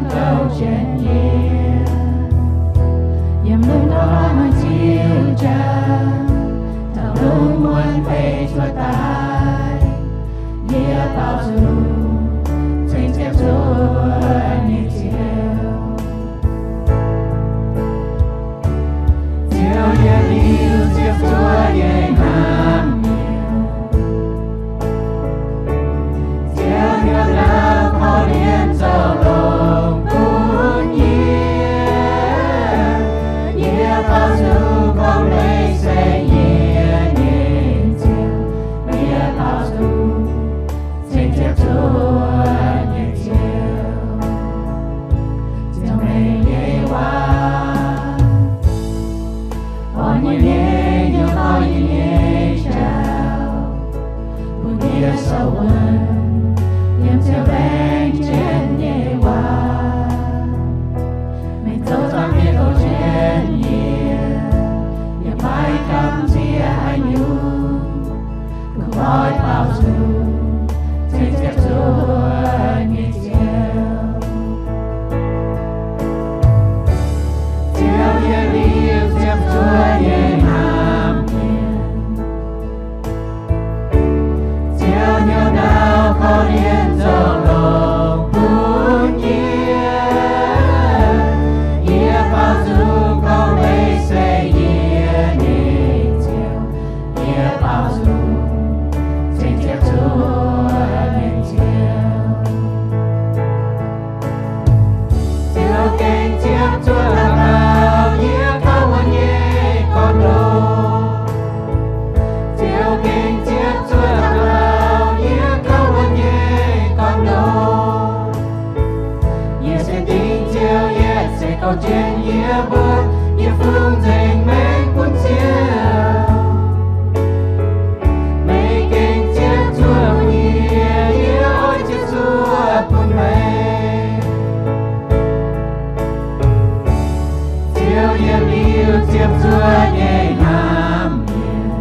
ganh douh jienv yie. Yiem lungh ndorm lorz muonz ziux jaax, taux lungh muonz feix cuotv daaih, yie baaux nzung ceng ziepc zuoqv nyei Ziouv. Ziouv, yie liuz ziepc zuoqv nyei hnamv. Ziouv, hnyouv ndau korv-lienh zoux longx bun yie. Yie baaux nzung gorngv meih se yie nyei Ziouv. Yie baaux nzung ceng ziepc zuoqv nyei Ziouv. Ziouv, meih nyei waac orn yie nyei hnyouv, orn yie nyei jauv, bun yie sou wuonv yiem Ziouv laengz jienv nyei waac. Meih zoux zaangc Mienh goux jienv yie, yaac maiv gamh nziex haaix nyungc. Kungx oix baaux nzung ceng ziepc zuoqv nyei Ziouv. Ziouv, yie liuz ziepc zuoqv nyei hnamv mienh. Ziouv, hnyouv ndau korv-lienh zoux longx bun yie. Yie baaux nzung gorngv meih se yie nyei Ziouv. Yie baaux nzung ceng ziepc zuoqv nyei Ziouv. Ziouv, gengh ziepc zuoqv dauh dauh yie kouv wuonx nyei gorn-ndoqv. Ziouv, gengh ziepc zuoqv dauh dauh yie kouv wuonx nyei gorn-ndoqv. Yie se dingc Ziouv yietc seix gorx-jien yie mbuo, yie fungx nzengc maengc bun Ziouv. Meih gengh ziepc zuoqv yie, yie oix ziepc zuoqv bun meih. Ziouv, yie liuz ziepc zuoqv nyei hnamv mienh.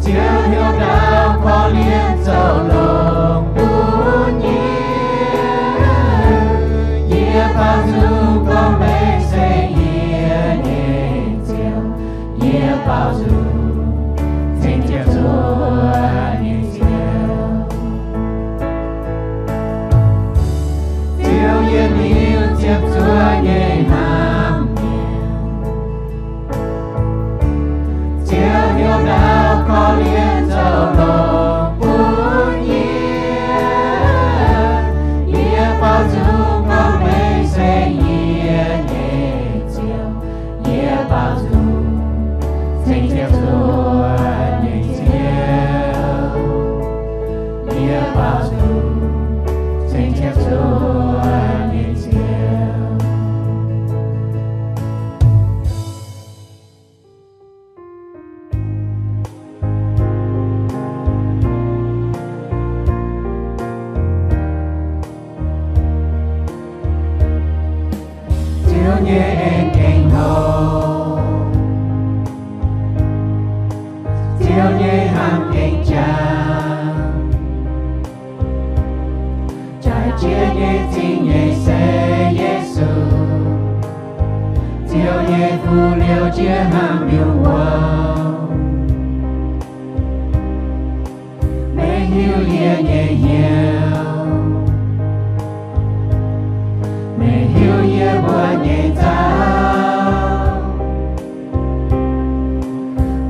Ziouv, hnyouv ndau korv-lienh zoux longx bun yie. Yie baaux nzung gorngv meih se yie nyei Ziouv. Yie baaux nzung ceng ziepc zuoqv nyei Ziouv. Ziouv, yie liuz ziepc zuoqv nyei hnamv mienh. Ziouv, hnyouv ndau korv-lienh zoux longx bun yie. Yie baaux nzung gorngv meih se yie nyei Ziouv. Yie baaux nzung ceng ziepc zuoqv nyei Ziouv. Yie baaux nzung ceng ziepc zuoqv nyei Ziouv. nyei zingh nyeic se Yesu, Ziouv nyei Fuqv liouh jiex hnangv liuz wuom. Meih hiuv yie nyei hnyouv, meih hiuv yie mbuo nyei nzauv.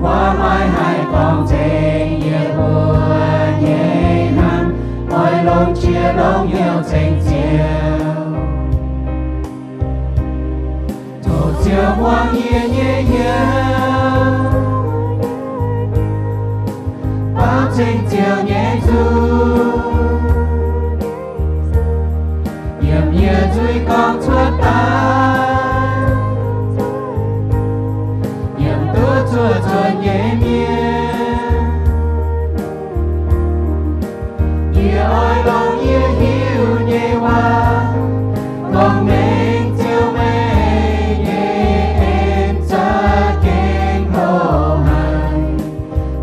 Waac maiv haih gorngv nzengc yie mbuo nyei hnamv, oix longc jiex longc hnyouv ceng Ziouv. Tov Ziouv muangx yie nyei hnyouv, baaux ceng Ziouv nyei nzunc, yiem yie nzuih gorngv cuotv daaih, yiem duqv zuoqv zuonc nyei mienh. Yie oix longc yie hiuv nyei waac gorngv mengh Ziouv meih nyei en za'gengh hlo haic.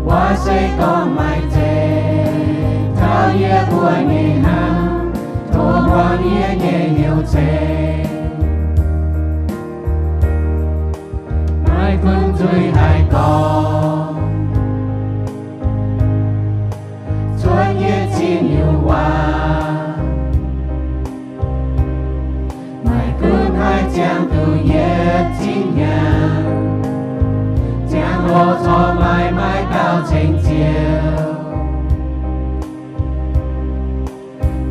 Waac se gorngv maaih nzengc taux yie mbuo nyei hnamv, tov muangx yie nyei hnyouv ceng. Maiv gunv nzuih haih gorngv cuotv yie zinh nyungc waac, maiv gunv haih ziangh duqv yietc zinh hnyangx, ziangh hoc corc maaih maiv gauh ceng Ziouv.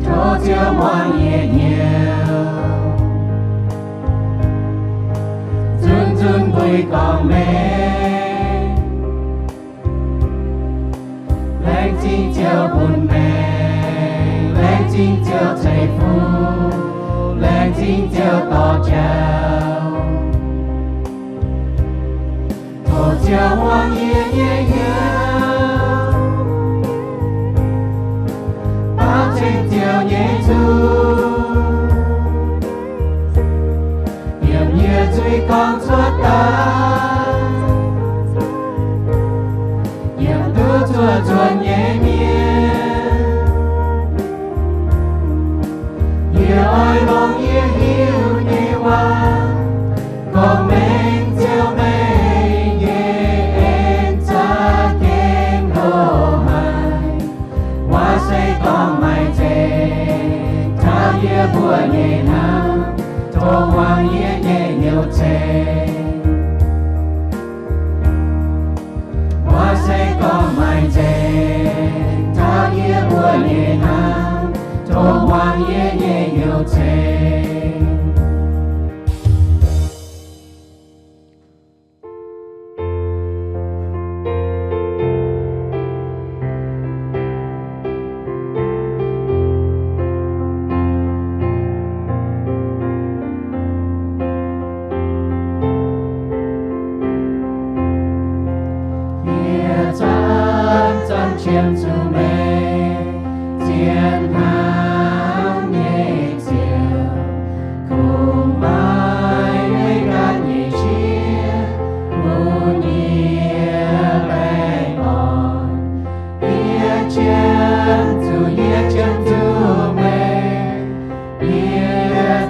Tov Ziouv muangx yie hnyouv, nzunc nzunc mbuo gorngv mengh. Laengz zingh Ziouv bun maengc, laengz zingh Ziouv ceix fuqv, laengz zingh Ziouv dorh jauv. Tov Ziouv muangx yie nyei hnyouv, baaux ceng Ziouv nyei nzunc, yiem yie nzuih gorngv cuotv daaih, yiem duqv zuoqv zuonc nyei mienh. Yie oix longc yie hiuv nyei waac gorngv mengh Ziouv meih nyei en za'gengh hlo haic. Waac se gorngv maaih nzengc taux yie mbuo nyei hnamv, tov muangx yie nyei hnyouv ceng. Waac se gorngv maaih nzengc taux yie mbuo nyei hnamv, tov muangx yie nyei hnyouv ceng. Yie zanc-zanc qiemx zuqc meih, zien hnamv nyei Ziouv, kungx maaih meih ganh nyei qiex bun yie baengh orn. Yie qiemx zuqc, yie qiemx zuqc meih, yie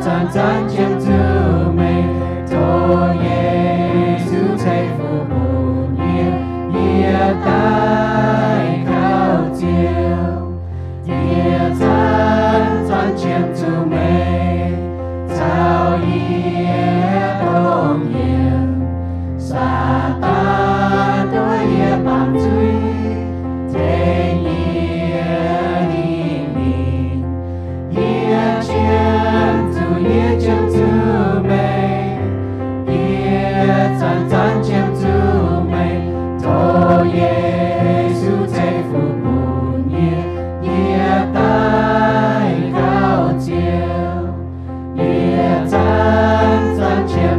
zanc-zanc qiemx zuqc meih. Tov Yesu ceix fuqv bun yie, yie daaih kaux Ziouv. Yie zanc-zanc qiemx zuqc meih caux yie dongh yiem. Saadaan duqv yie baamh zuiz, tengx yie hingh mingh. Yie qiemx zuqc, yie qiemx zuqc meih, yie zanc-zanc qiemx zuqc meih. Tov Yesu ceix fuqv bun yie, yie daaih kaux Ziouv. Yie zanc-zanc qiemx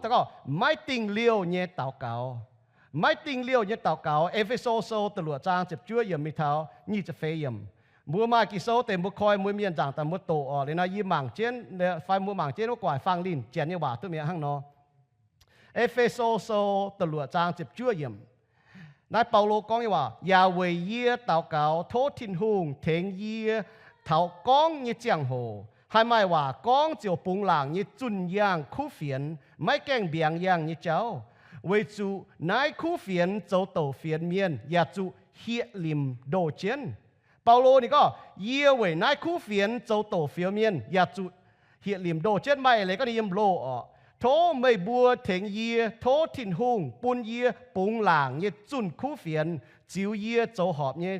gorngv maiv dingh liouh nyei daux gaux. Maiv dingh liouh nyei daux gaux. E^fe^so Sou da'luoqc zaang ziepc juov yiemc mingh taux nyic ziepc feix yiemc. Mbuo maaih Ging-Sou deix mbuo koi mbuo mienh nzaangc daaih mbuo doqc orqc. Liuz nor yie mangc jienv, fai mbuo mangc jienv wuov guaax fangx linh janx nyei waac duqv mi'aqv hnangv nor. E^fe^so Sou da'luoqc zaang ziepc juov yiemc. Naaiv Baulo gorngv nyei waac, yaac weic yie daux gaux tov Tin-Hungh tengx yie taux gorngv nyei ziangh hoc, haih maaih waac gorngv ziouc bungx laangc nyei zunh yaangh kuv fienx, maiv gaengh mbiaangx yaangh nyei jauv, weic zuqc naaiv kuv fienx zoux douc fienx mienh yaac zuqc hieh limc ndoh jienv. Baulo ninh gorngv, yie weic naaiv kuv fienx zoux douc fienx mienh yaac zuqc hieh limc ndoh jienv. Maaih leiz gorngv ninh yiem loh orqc. Tov meih mbuo tengx yie tov Tin-Hungh bun yie bungx laangc nyei zunh kuv fienx ziux yie zoux horpc nyei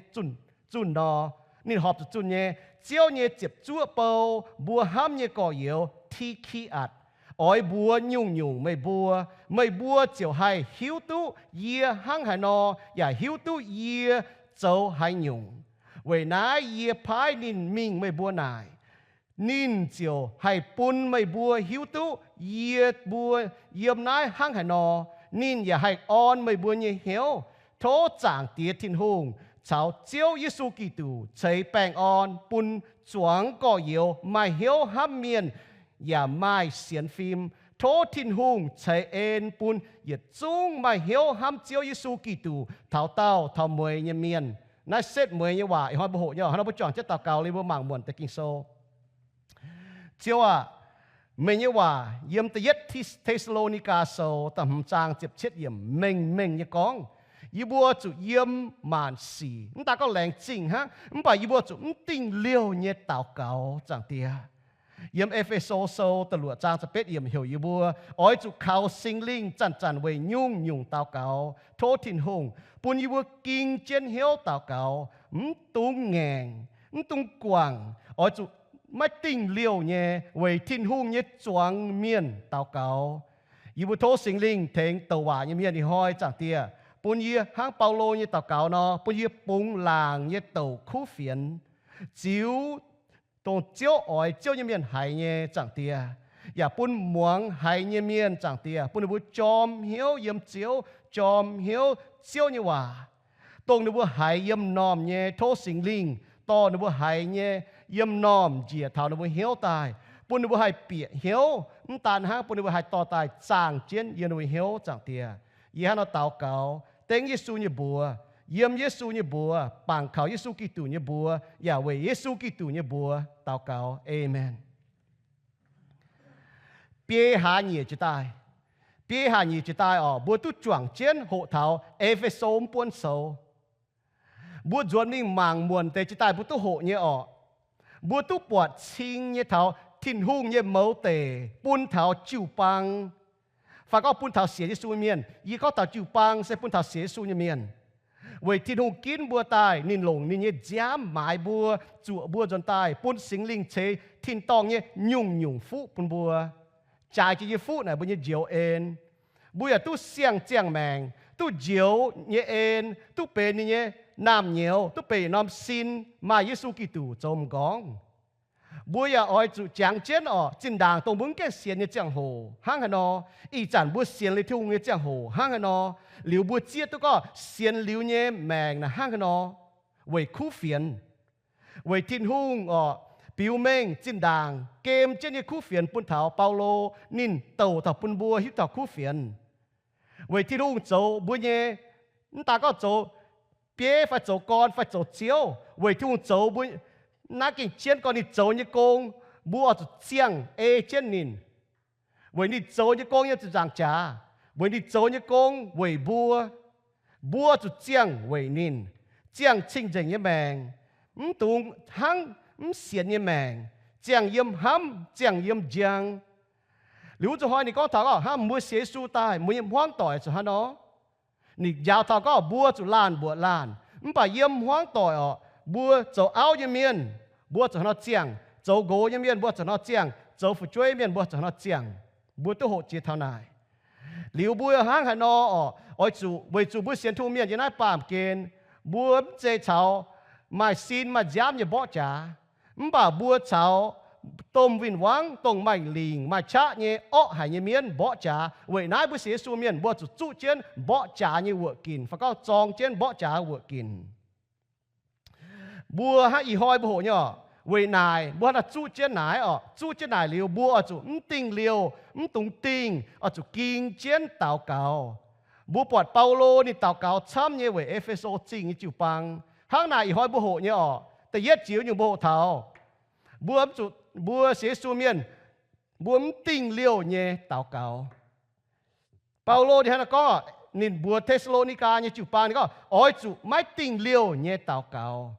zunh nor. Ninh horpc zuqc zunh nyei. Ziouv nyei ziepc zuoqv bou, mbuo hnamv nyei gorx-youz Ti^ki^atc, oix mbuox nyungc-nyungc meih mbuo. Meih mbuo ziouc haih hiuv duqv yie hnangv haaix nor, yaac hiuv duqv yie zoux haaix nyungc. Weic naaiv yie paaiv ninh mingh meih mbuo naaic. Ninh ziouc haih bun meih mbuo hiuv duqv yie mbuo yiem naaiv hnangv haaix nor. Ninh yaac haih orn meih mbuo nyei hnyouv. Tov Zaangc Diex Tin-Hungh caux Ziouv Yesu Giduc ceix baengh orn bun zuangx gorx-youz maaih hnyouv hnamv mienh yaac maaih sienx fim. Tov Tin-Hungh ceix en bun yietc zungv maaih hnyouv hnamv Ziouv Yesu Giduc taux daauh taux mueiz nyei mienh. Naaiv setv mueiz nyei waac ih hnoi mbuo hoqc nyei. Hnoi mbuo juangc jienv daux gaux liuz mbuo mangc muonc deix Ging-Sou. Ziouv aah, meih nyei waac yiem da'yietv Te^saa^lo^ni^gaa Sou da'hmz zaang ziepc cietv yiemc mengh mengh nyei gorngv, yie mbuo zuqc yiem maanc sic, mv daaih gorngv laengz zingh hnangv, mv baac yie mbuo zuqc mv dingh liouh nyei daux gaux, Zaangc Diex. Yiem E^fe^so Sou da'luoqc zaang ziepc betv yiemc heuc yie mbuo oix zuqc kaux Singx Lingh zanc-zanc weic nyungc-nyungc daux gaux, tov Tin-Hungh bun yie mbuo ging jienv hnyouv daux gaux, mv dungx ngaengc, mv dungx guangc, oix zuqc maiv dingh liouh nyei weic Tin-Hungh nyei zuangx mienh daux gaux. Yie mbuo tov Singx Lingh tengx douc waac nyei mienh ih hnoi, Zaangc Diex, bun yie hnangv Baulo nyei daux gaux nor, bun yie bungx laangc nyei douc kuv fienx, ziux dongh Ziouv oix Ziouv nyei mienh haiz nyei, Zaangc Diex, yaac bun muangx haiz nyei mienh, Zaangc Diex, bun ninh mbuo jorm hnyouv yiem Ziouv, jorm hnyouv Ziouv nyei waac. Dongh ninh mbuo haiz yiem m'normh nyei, tov Singx Lingh dorh ninh mbuo haiz nyei yiem m'normh njiec taux ninh mbuo hnyouv daaih, bun ninh mbuo haih bieqc hnyouv, mv daan hnangv, bun ninh mbuo haih dorh daaih zaangh jienv yiem ninh mbuo hnyouv, Zaangc Diex. Yie hnangv nor daux gaux dengv Yesu nyei mbuox, yiem Yesu nyei mbuox, bangc kaux Yesu Giduc nyei mbuox, yaac weic Yesu Giduc nyei mbuox daux gaux. Aamen. Biei hlaax nyieqc jiex daaih, biei hlaax nyieqc jiex daaih orqc, mbuo duqv juangc jienv hoqc taux E^fe^so mv buonv sou. Mbuo nzuonx mingh mangc muonc deix jiex daaih mbuo duqv hoqc nyei orqc. Mbuo duqv buatc cing nyei taux Tin-Hungh nyei mouz deic bun taux jiu-baang, fai gorngv bun taux sienx Yesu nyei mienh. Yie gorngv taux jiu-baang se bun taux sienx Yesu nyei mienh. Weic Tin-Hungh ginv mbuo daaih, ninh longc ninh nyei nziaamv maaiz mbuo, zuoqc mbuo nzuonx daaih, bun Singx Lingh ceix tin-dorngh nyei nyungc-nyungc fuqv bun mbuo. Jaaix jiex nyei fuqv naaic mbuo nyei njoux en. Mbuo yaac duqv siang-ziangh maengc, duqv njoux nyei en, duqv benx ninh nyei naamh nyouz, duqv benx yietc norm sin, maaih Yesu Giduc zoux m'nqorngv. Mbuo yaac oix zuqc jangx jienv orqc, zinh ndaangc dongh mbuo mv gaengh sienx nyei ziangh hoc hnangv haaix nor, ih zanc mbuo sienx liuz Tin-Hungh nyei ziangh hoc hnangv haaix nor, liuz mbuo zieqv duqv gorngv sienx liuz nyei maengc naaic hnangv haaix nor, weic kuv fienx. Weic Tin-Hungh orqc, biux mengh zinh ndaangc gem jienv nyei kuv fienx bun taux Baulo, ninh douc taux bun mbuo hiuv taux kuv fienx. Weic Tin-Hungh zoux mbuo nyei, mv daan gorngv zoux bieiv fai zoux gorn fai zoux ziouv, weic Tin-Hungh zoux mbuo naaiv gengh jienv gorngv ninh zoux nyei gong, mbuo oix zuqc ziangh ei jienv ninh. Weic ninh zoux nyei gong yiem ziepc nzaangc jaax, weic ninh zoux nyei gong weic mbuo, mbuo zuqc ziangh weic ninh, ziangh cing-nzengc nyei maengc, mv dungx hnangv mv sienx nyei maengc, ziangh yiem hnamv, ziangh yiem njang. Liuz wuov zuqc hnoi ninh gorngv taux gorngv hnangv mbuo sienx Yesu daaih, mbuo nyei hmuangv doic zuqc hnangv nor. Ninh njaaux taux gorngv mbuo zuqc laanh mbuoqc laanh, mv baac yiem hmuangv doic orqc, mbuo zoux auv nyei mienh, mbuo zuqc hnangv nor ziangh, zoux nqox nyei mienh mbuo zuqc hnangv nor ziangh, zoux fu'jueiv mienh mbuo zuqc hnangv nor ziangh. Mbuo duqv hoqc jiex taux naaic. Liuz mbuo hnangv haaix nor orqc, oix zuqc weic zuqc mbuo sienx Tin-Hungh mienh yiem naaiv baamh gen, mbuo mv zeiz caux maaih sin maaih nziaamv nyei mborqv jaax, mv baac mbuo caux domh win-wangv, dongh maaih lingc maaih qaqv nyei orqv haic nyei mienv mborqv jaax. Weic naaiv mbuo sienx Yesu mienh mbuo zuqc zuqv jienv mborqv jaax nyei wuoqc ginc, fai gorngv zorng jienv mborqv jaax wuoqc ginc. Mbuo hnangv ih hnoi mbuo hoqc nyei orqc, weic naaic mbuo hnangv naaic zuqv jienv naaic orqc, zuqv jienv naaic liuz mbuo oix zuqc mv dingh liouh, mv dungx dingh, oix zuqc ging jienv daux gaux. Mbuo buatc Baulo ninh daux gaux camv nyei weic E^fe^so Zingh nyei jiu-baang. Hnangv naaic ih hnoi mbuo hoqc nyei orqc, da'yietv jiex nyungc mbuo hoqc taux mbuo, mbuo sienx Yesu mienh, mbuo mv dingh liouh nyei daux gaux. Baulo ninh hnangv naaic gorngv, ninh mbuox Te^saa^lo^ni^gaa nyei jiu-baang ninh gorngv oix zuqc maiv dingh liouh nyei daux gaux.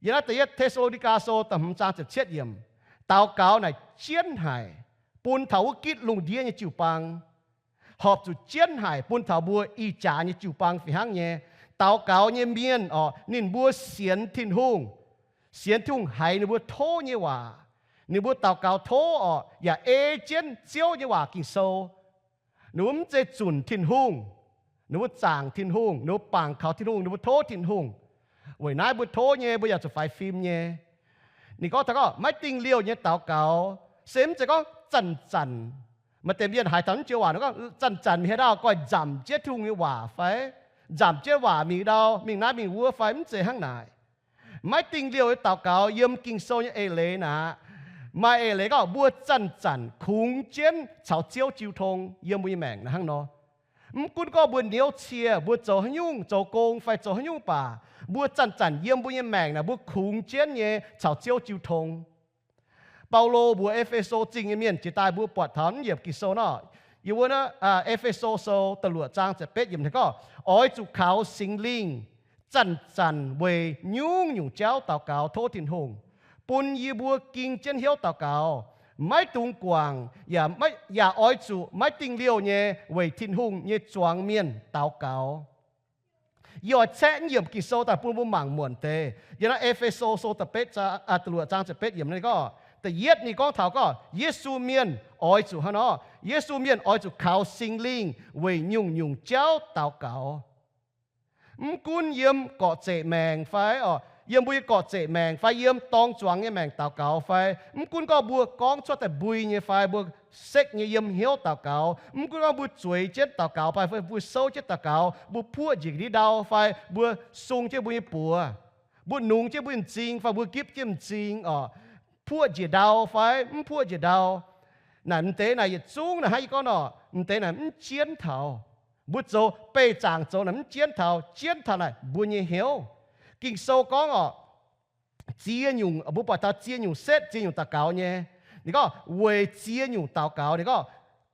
Yiem naaiv da'yietv Te^saa^lo^ni^gaa Sou da'hmz zaang ziepc cietv yiemc, daux gaux naaic jienv haic bun taux wuov gitv lungh ndiev nyei jiu-baang, horpc zuqc jienv haic bun taux mbuo ih jaax nyei jiu-baang fih hnangv nyei. Daux gaux nyei mienh orqc, ninh mbuo sienx Tin-Hungh, sienx Tin-Hungh haiz ninh mbuo tov nyei waac. Ninh mbuo daux gaux tov orqc, yaac ei jienv Ziouv nyei waac Ging-Sou. Ninh mbuo mv zeiz zunc Tin-Hungh, ninh mbuo zaangc Tin-Hungh, ninh mbuo bangc kaux Tin-Hungh, ninh mbuo tov Tin-Hungh. Weic naaiv mbuo tov nyei mbuo yaac zuqc faix fim nyei. Ninh gorngv taux gorngv maiv dingh liouh nyei daux gaux se mv zeiz gorngv zanc-zanc, maaih deix mienh haiz taux naaiv joux waac gorngv zanc-zanc mingh haaix ndau, goiv nzamc jienv Tin-Hungh nyei waac fai nzamc jienv waac mingh ndau, mingh naaiv mingh wuov fai, mv zeiz hnangv naaic. Maiv dingh liouh nyei daux gaux yiem Ging-Sou nyei eix leiz naaic, maaih eix leiz gorngv mbuo zanc-zanc kungx jienv caux Ziouv jiu tong yiem mbuo nyei maengc naaic hnangv nor. Mv gunv gorngv mbuo niouv cie, mbuo zoux haaix nyungc, zoux gong fai zoux haaix nyungc baac, mbuo zanc-zanc yiem mbuo nyei maengc naaic mbuo kungx jienv nyei caux Ziouv jiu tong. Baulo mbuox E^fe^so Zingh nyei mienh jiex daaih mbuo buatc taux naaiv yiemc Ging-Sou nor, yiem wuov E^fe^so Sou da'luoqc zaang ziepc betv yiemc ninh gorngv, oix zuqc kaux Singx Lingh zanc-zanc weic nyungc-nyungc jauv daux gaux tov Tin-Hungh, bun yie mbuo ging jienv hnyouv daux gaux, maiv dungx guangc, yaac oix zuqc maiv dingh liouh nyei weic Tin-Hungh nyei zuangx mienh daux gaux. Yie oix caeqv naaiv yiemc Ging-Sou daaih bun mbuo mangc muonc deix. Yiem naaiv E^fe^so Sou da'betv, da'luoqc zaang ziepc betv yiemc ninh gorngv, da'yietv ninh gorngv taux gorngv Yesu mienh oix zuqc hnangv nor, Yesu mienh oix zuqc kaux Singx Lingh weic nyungc-nyungc jauv daux gaux. Mv gunv yiem gorqv-zeqc maengc fai, yiem mbuo nyei gorqv-zeqc maengc fai yiem dorng zuangx nyei maengc daux gaux fai, mv gunv gorngv mbuo gorngv cuotv daaih mbui nyei fai mbuo sekv nyei yiem hnyouv daux gaux, mv gunv gorngv mbuo zueiz jienv daux gaux fai mbuo souv jienv daux gaux, mbuo puoqv njiec ndiev ndau fai mbuo sung jienv mbuo nyei buoz, mbuo nungx jienv mbuo nyei m'zing fai mbuo gipv jienv m'zing orqc, puoqv njiec ndau fai mv puoqv njiec ndau, naaic m'deix naaic yietc zungv naaic hnangv yie gorngv nor, m'deix naaic mv jienv taux. Mbuo zoux beih zaangc zoux naaic mv jienv taux. Jienv taux naaic mbuo nyei hnyouv. Ging-Sou gorngv orqc, ziex nyungc, mbuo buatc taux ziex nyungc setv, ziex nyungc daux gaux nyei. Ninh gorngv weic ziex nyungc daux gaux. Ninh gorngv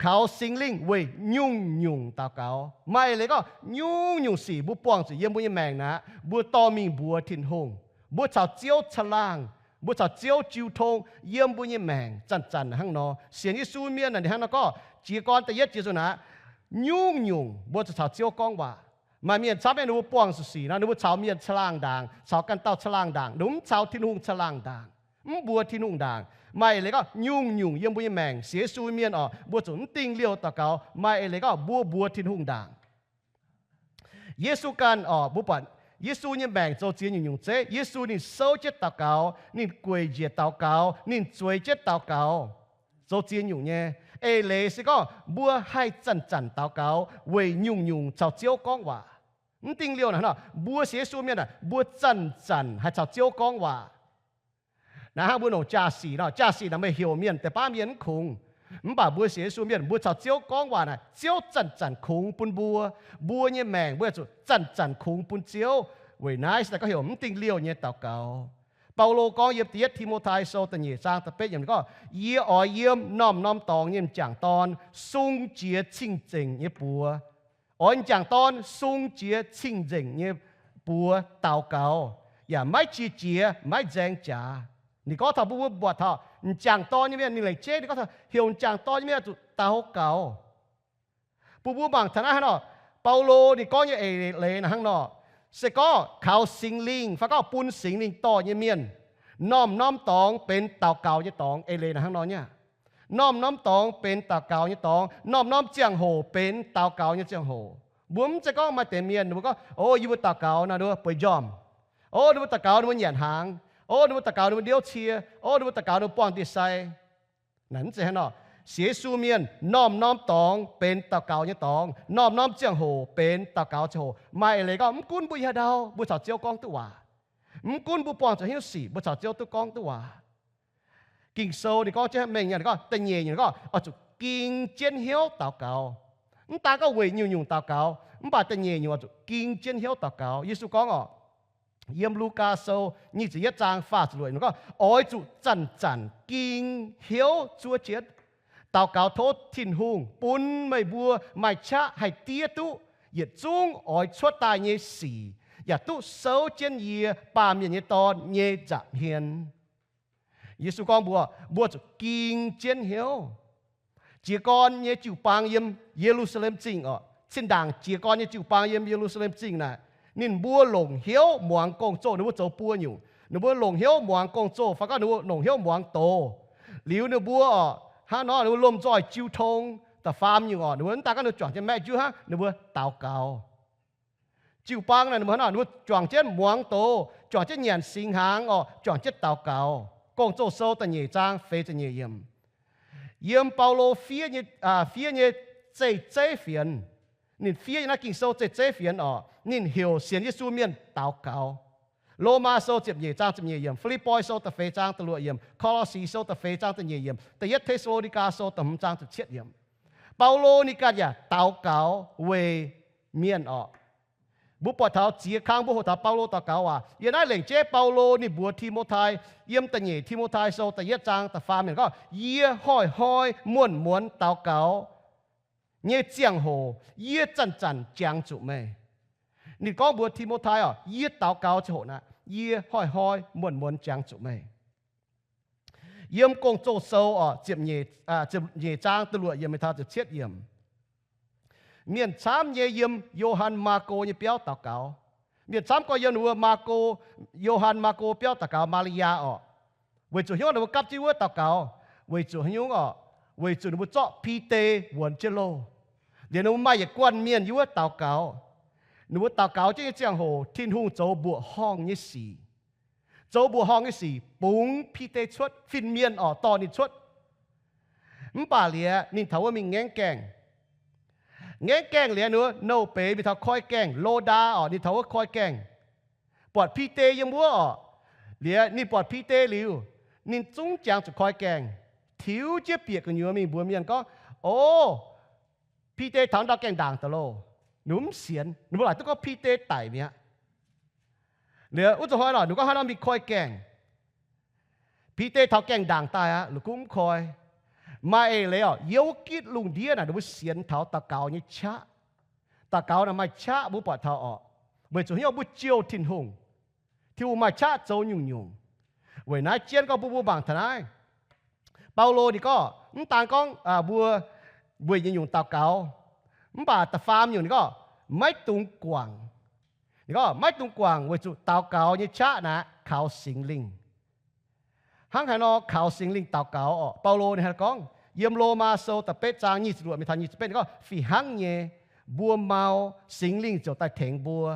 kaux Singx Lingh weic nyungc-nyungc daux gaux. Maaih eix leiz gorngv nyungc-nyungc sic mbuo buangh zuqc yiem mbuo nyei maengc naaic, mbuo dorh mingh mbuox Tin-Hungh, mbuo caux Ziouv caangh laangh, mbuo caux Ziouv jiu tong yiem mbuo nyei maengc zanc-zanc hnangv nor. Sienx Yesu mienh naaic ninh hnangv nor gorngv, jiez gorn da'yietv jiex zuqc naaic, nyungc-nyungc mbuo zuqc caux Ziouv gorngv waac. Maaih mienh camv nyei ninh mbuo buangh zuqc sic nor, ninh mbuo caux mienh caangh laangh ndaangc, caux ganh dauh caangh laangh ndaangc, ninh mbuo mv caux Tin-Hungh caangh laangh ndaangc, mv mbuox Tin-Hungh ndaangc. Maaih eix leiz gorngv nyungc-nyungc yiem mbuo nyei maengc sienx Yesu mienh orqc, mbuo zuqc mv dingh liouh daux gaux. Maaih eix leiz gorngv mbuo mbuox Tin-Hungh ndaangc. Yesu ganh orqc, mbuo buatc Yesu nyei maengc zoux ziex nyungc-nyungc zeiv. Yesu ninh souv jienv daux gaux, ninh gueic njiec daux gaux, ninh zueiz jienv daux gaux, zoux ziex nyungc nyei. Eix leiz se gorngv mbuo haih zanc-zanc daux gaux weic nyungc-nyungc caux Ziouv gorngv waac. Mv dingh liouh naaic hnangv nor, mbuo sienx Yesu mienh aah, mbuo zanc-zanc haih caux Ziouv gorngv waac. Naaiv hnangv mbuo longc jaa-sic nor, jaa-sic naaic meih heuc mienh deix baav mienh mv kungx. Mv baac mbuo sienx Yesu mienh, mbuo caux Ziouv gorngv waac naaic, Ziouv zanc-zanc kungx bun mbuo. Mbuo nyei maengc mbuo zuqc zanc-zanc kungx bun Ziouv. Weic naaiv se daaih gorngv heuc mv dingh liouh nyei daux gaux. Baulo gorngv yiem da'yietv Ti^mo^tai Sou da'nyeic zaang da'betv yiemc gorngv, yie oix yiem norm-norm dorngx nyei m'jangc dorn sung jiex cing-nzengc nyei buoz. Oix m'jangc dorn sung jiex cing-nzengc nyei buoz daux gaux, yaac maiv qiex jiez, maiv nzaeng jaax. Ninh gorngv taux mbuo, mbuo buatc taux m'jangc dorn nyei mienh, ninh laengz jeiv ninh gorngv taux heuc m'jangc dorn nyei mienh zuqc daux gaux. Bun mbuo mangc taux naaiv hnangv nor, Baulo ninh gorngv nyei eix leiz naaic hnangv nor, se gorngv kaux Singx Lingh fai gorngv bun Singx Lingh dorh nyei mienh, norm-norm dorngx benx daux gaux nyei dorngx. Eix leiz naaic hnangv nor nyei aqv. Norm-norm dorngx benx daux gaux nyei dorngx. Norm-norm ziangh hoc benx daux gaux nyei ziangh hoc. Mbuo mv zeiz gorngv maaih deix mienh ninh mbuo gorngv, o, yie mbuo daux gaux naaic ninh mbuo bueix njormh. O, ninh mbuo daux gaux ninh mbuo nyanc hnaangx. O, ninh mbuo daux gaux ninh mbuo ndiouv cie. O, ninh mbuo daux gaux ninh mbuo buangh ndie-sai. Naaic mv zeiz hnangv nor. Sienx Yesu mienh norm-norm dorngx benx daux gaux nyei dorngx. Norm-norm ziangh hoc benx daux gaux ziangh hoc. Maaih eix leiz gorngv mv gunv mbuo yiem haaix ndau mbuo caux Ziouv gorngv duqv waac. Mv gunv mbuo buangh zuqc haaix nyungc sic mbuo caux Ziouv duqv gorngv duqv waac. Ging-Sou ninh gorngv jienv mengh nyei, ninh gorngv da'nyeic nyungc gorngv oix zuqc ging jienv hnyouv daux gaux. Mv daan gorngv weic nyungc-nyungc daux gaux, mv baac da'nyeic nyungc oix zuqc ging jienv hnyouv daux gaux. Yesu gorngv oc, yiem Lugaa Sou nyic ziepc yietv zaang faah ziepc luoqc gorngv, oix zuqc zanc-zanc ging hnyouv zuov jienv daux gaux tov Tin-Hungh bun meih mbuo maaih qaqv haih diev duqv yietc zungv oix cuotv daaih nyei sic, yaac duqv souv jienv yie, Baamh Mienh nyei Dorn, nyei nza'hmien. Yesu gorngv mbuo, mbuo zuqc ging jienv hnyouv. Jiez gorn nyei jiu-baang yiem Ye^lu^saa^lem Zingh oc, zinh ndaangc jiez gorn nyei jiu-baang yiem Ye^lu^saa^lem Zingh naaic, ninh mbuo longc hnyouv muangx gong-zoh. Ninh mbuo zoux buo nyungc. Ninh mbuo longc hnyouv muangx gong-zoh fai gorngv ninh mbuo longc hnyouv muangx doz. Liuz ninh mbuo oc, hnangv nor ninh mbuo lomh nzoih jiu tong. Da'faam nyungc oc, ninh mbuo mv daan gorngv ninh mbuo juangc jienv maeqv njuov hnangv, ninh mbuo daux gaux. Jiu-baang naaic ninh mbuo hnangv nor, ninh mbuo juangc jienv muangx doz, juangc jienv nyanc singx hnaangx oc, juangc jienv daux gaux. Gong-Zoh Sou da'nyeic zaang feix ziepc nyeic yiemc. Yiem Baulo fiev nyei, fiev nyei zeiv-zeiv fienx, ninh fiev nyei naaiv Ging-Sou zeiv-zeiv fienx oc, ninh heuc sienx Yesu mienh daux gaux. Lomaa Sou ziepc nyeic zaang ziepc nyeic yiemc, Fi^lipv^poi Sou da'feix zaang da'luoqc yiemc, Ko^lo^si Sou da'feix zaang da'nyeic yiemc, da'yietv Te^saa^lo^ni^gaa Sou da'hmz zaang ziepc cietv yiemc. Baulo ninh ganh yaac daux gaux weic mienh oc. Mbuo buatc taux ziex kang mbuo hoqc taux Baulo daux gaux waac. Yiem naaiv lengc jeiv Baulo ninh mbuox Ti^mo^tai, yiem da'nyeic Ti^mo^tai Sou da'yietv zaang da'faam yiemc gorngv, yie hnoi-hnoi muonz-muonz daux gaux nyei ziangh hoc yie zanc-zanc jangx zuqc meih. Ninh gorngv mbuox Ti^mo^tai oc, yie daux gaux ziangh hoc naaic, yie hnoi-hnoi muonz-muonz jangx zuqc meih. Yiem Gong-Zoh Sou oc, ziepc nyeic zaang da'luoqc yiemc mingh taux ziepc cietv yiemc. Mienh camv nyei yiem Yo^han Maako nyei biauv daux gaux. Mienh camv gorngv yiem ninh mbuo Maako, Yo^han Maako biauv daux gaux, Maa^li^yaa oc. Weic zuqc hnyouv ninh mbuo gapv jienv wuov daux gaux, weic zuqc haaix nyungc oc? Weic zuqc ninh mbuo zorqv Bide wuonx jienv loh. Liuz ninh mbuo maaih yietc guanh mienh yiem wuov daux gaux. Ninh mbuo daux gaux jienv nyei ziangh hoc Tin-Hungh zoux mbuoqc horngh nyei sic. Zoux mbuoqc horngh nyei sic bungx Bide cuotv, fin-mienh oc dorh ninh cuotv. Mv baac liuz ninh taux wuov mingh ngaengv gaengh. Ngaengv gaengh liuz ninh mbuo nouh beiz mingh taux koi gaengh, Lodaa oc, ninh taux wuov koi gaengh. Buatc Bide yiem wuov oc. Liuz ninh buatc Bide liuz, ninh zungv jangx zuqc koi gaengh, tiux jienv bieqc gu'nyuoz mingh mbuox mienh gorngv, O, Bide taux ndau gaengh ndaangc daaih loh. Ninh mbuo mv sienx, ninh mbuo laaic duqv gorngv Bide daic mi'aqv. Liuz wuov zanc hnoi lorqc, ninh gorngv haaix nor mingh koi gaengh. Bide taux gaengh ndaangc daaih aqv, la'kuqv mv koi. Maaih eix leiz oc, yiem wuov gitv lungh ndiev naaic ninh mbuo sienx taux daux gaux nyei qaqv. Daux gaux naaic maaih qaqv mbuo buatc taux oc, weic zuqc hnyouv mbuo jouh Tin-Hungh. Tin-Hungh maaih qaqv zoux nyungc-nyungc. Weic naaiv jienv gorngv bun mbuo mangc taux naaiv. Baulo ninh gorngv mv daan gorngv mbuo weic nyungc-nyungc daux gaux, mv baac da'faam nyungc ninh gorngv maiv dungx guangc. Ninh gorngv maiv dungx guangc weic zuqc daux gaux nyei qaqv naaic kaux Singx Lingh. Hnangv haaix nor kaux Singx Lingh daux gaux oc? Baulo ninh hnangv gorngv yiem Lomaa Sou da'betv zaang nyic ziepc luoqc mingh taux nyic ziepc betv ninh gorngv, fih hnangv nyei, mbuo mau, Singx Lingh ziouc daaih tengx mbuo.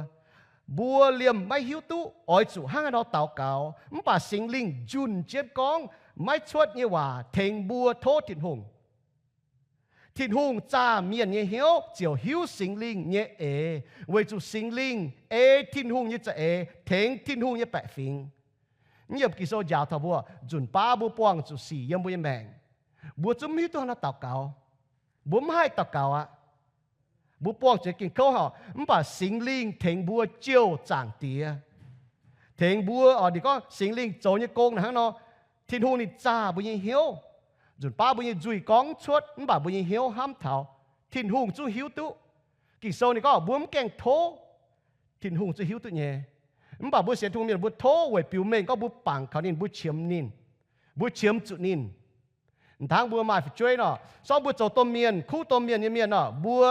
Mbuo liemh maiv hiuv duqv oix zuqc hnangv haaix nor daux gaux, mv baac Singx Lingh njunh jienv gorngv maiv cuotv nyei waac tengx mbuo tov Tin-Hungh. Tin-Hungh zaah mienh nyei hnyouv ziouc hiuv Singx Lingh nyei eix, weic zuqc Singx Lingh ei Tin-Hungh nyei za'eix tengx Tin-Hungh nyei baeqc fingx. Yiem Ging-Sou njaaux taux mbuo, nzunc baav mbuo buangh zuqc sic yiem mbuo nyei maengc, mbuo zungv mv hiuv duqv hnangv haaix nor daux gaux. Mbuo mv haih daux gaux aqv. Mbuo buangh zuqc ging-kouv oc, mv baac Singx Lingh tengx mbuo jouh Zaangc Diex. Tengx mbuo oc, ninh gorngv Singx Lingh zoux nyei gong naaic hnangv nor, Tin-Hungh ninh zaah mbuo nyei hnyouv. Nzunc baav mbuo nyei nzuih gorngv cuotv mv baac mbuo nyei hnyouv hnamv taux, Tin-Hungh zungv hiuv duqv. Ging-Sou ninh gorngv mbuo mv gaengh tov, Tin-Hungh zungv hiuv duqv nyei. Mv baac mbuo sienx Tin-Hungh mienh mbuo tov weic biux mengh gorngv mbuo bangc kaux ninh, mbuo qiemx ninh, mbuo qiemx zuqc ninh. Hnangv mbuo maaih fu'jueiv nor, sorng mbuo zoux domh mienh, kuv domh mienh nyei mienh nor, mbuo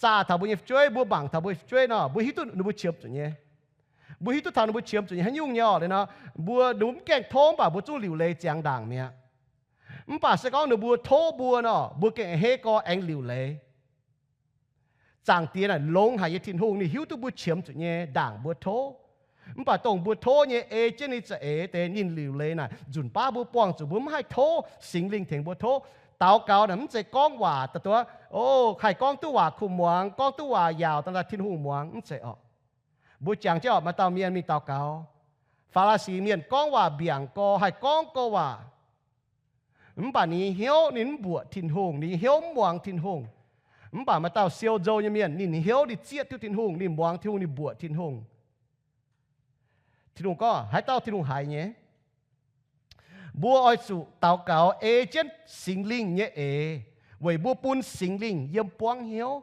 zaah taux mbuo nyei fu'jueiv, mbuo mangc taux mbuo nyei fu'jueiv nor, mbuo hiuv duqv ninh mbuo qiemx zuqc nyei. Mbuo hiuv duqv taux ninh mbuo qiemx zuqc nyei haaix nyungc nyei oc. Liuz nor, mbuo, ninh mbuo mv gaengh tov mv baac mbuo zungv liuc leiz ziangx ndaangc mi'aqv. Mv baac se gorngv ninh mbuo tov mbuo nor, mbuo gengh hei gorx aengx liuc leiz. Zaangc Diex naaic longx haic nyei Tin-Hungh, ninh hiuv duqv mbuo qiemx zuqc nyei ndaangc mbuo tov. Mv baac dongh mbuo tov nyei ei jienv ninh za'eix deix, ninh liuc leiz naaic, nzunc baav mbuo buangh zuqc mbuo mv haih tov Singx Lingh tengx mbuo tov. Daux gaux naaic mv zeiz gorngv waac daaih duqv, o, haih gorngv duqv waac kuh muangx, gorngv duqv waac yaauc daaih Tin-Hungh muangx, mv zeiz orqc. Mbuo jangx jienv orqc, maaih dauh mienh mingh daux gaux, Faa^li^si mienh gorngv waac mbiaangc gorx, haih gorngv gorx waac. Mv baac ninh nyei hnyouv ninh mv mbuoqc Tin-Hungh, ninh nyei hnyouv mv muangx Tin-Hungh. Mv baac maaih dauh siou nzou nyei mienh, ninh hnyouv ninh zieqv duqv Tin-Hungh, ninh muangx Tin-Hungh, ninh mbuoqc Tin-Hungh. Tin-Hungh gorngv, haaix dauh Tin-Hungh haiz nyei? Mbuo oix zuqc daux gaux ei jienv Singx Lingh nyei eix, weic mbuo bun Singx Lingh yiem buangv hnyouv.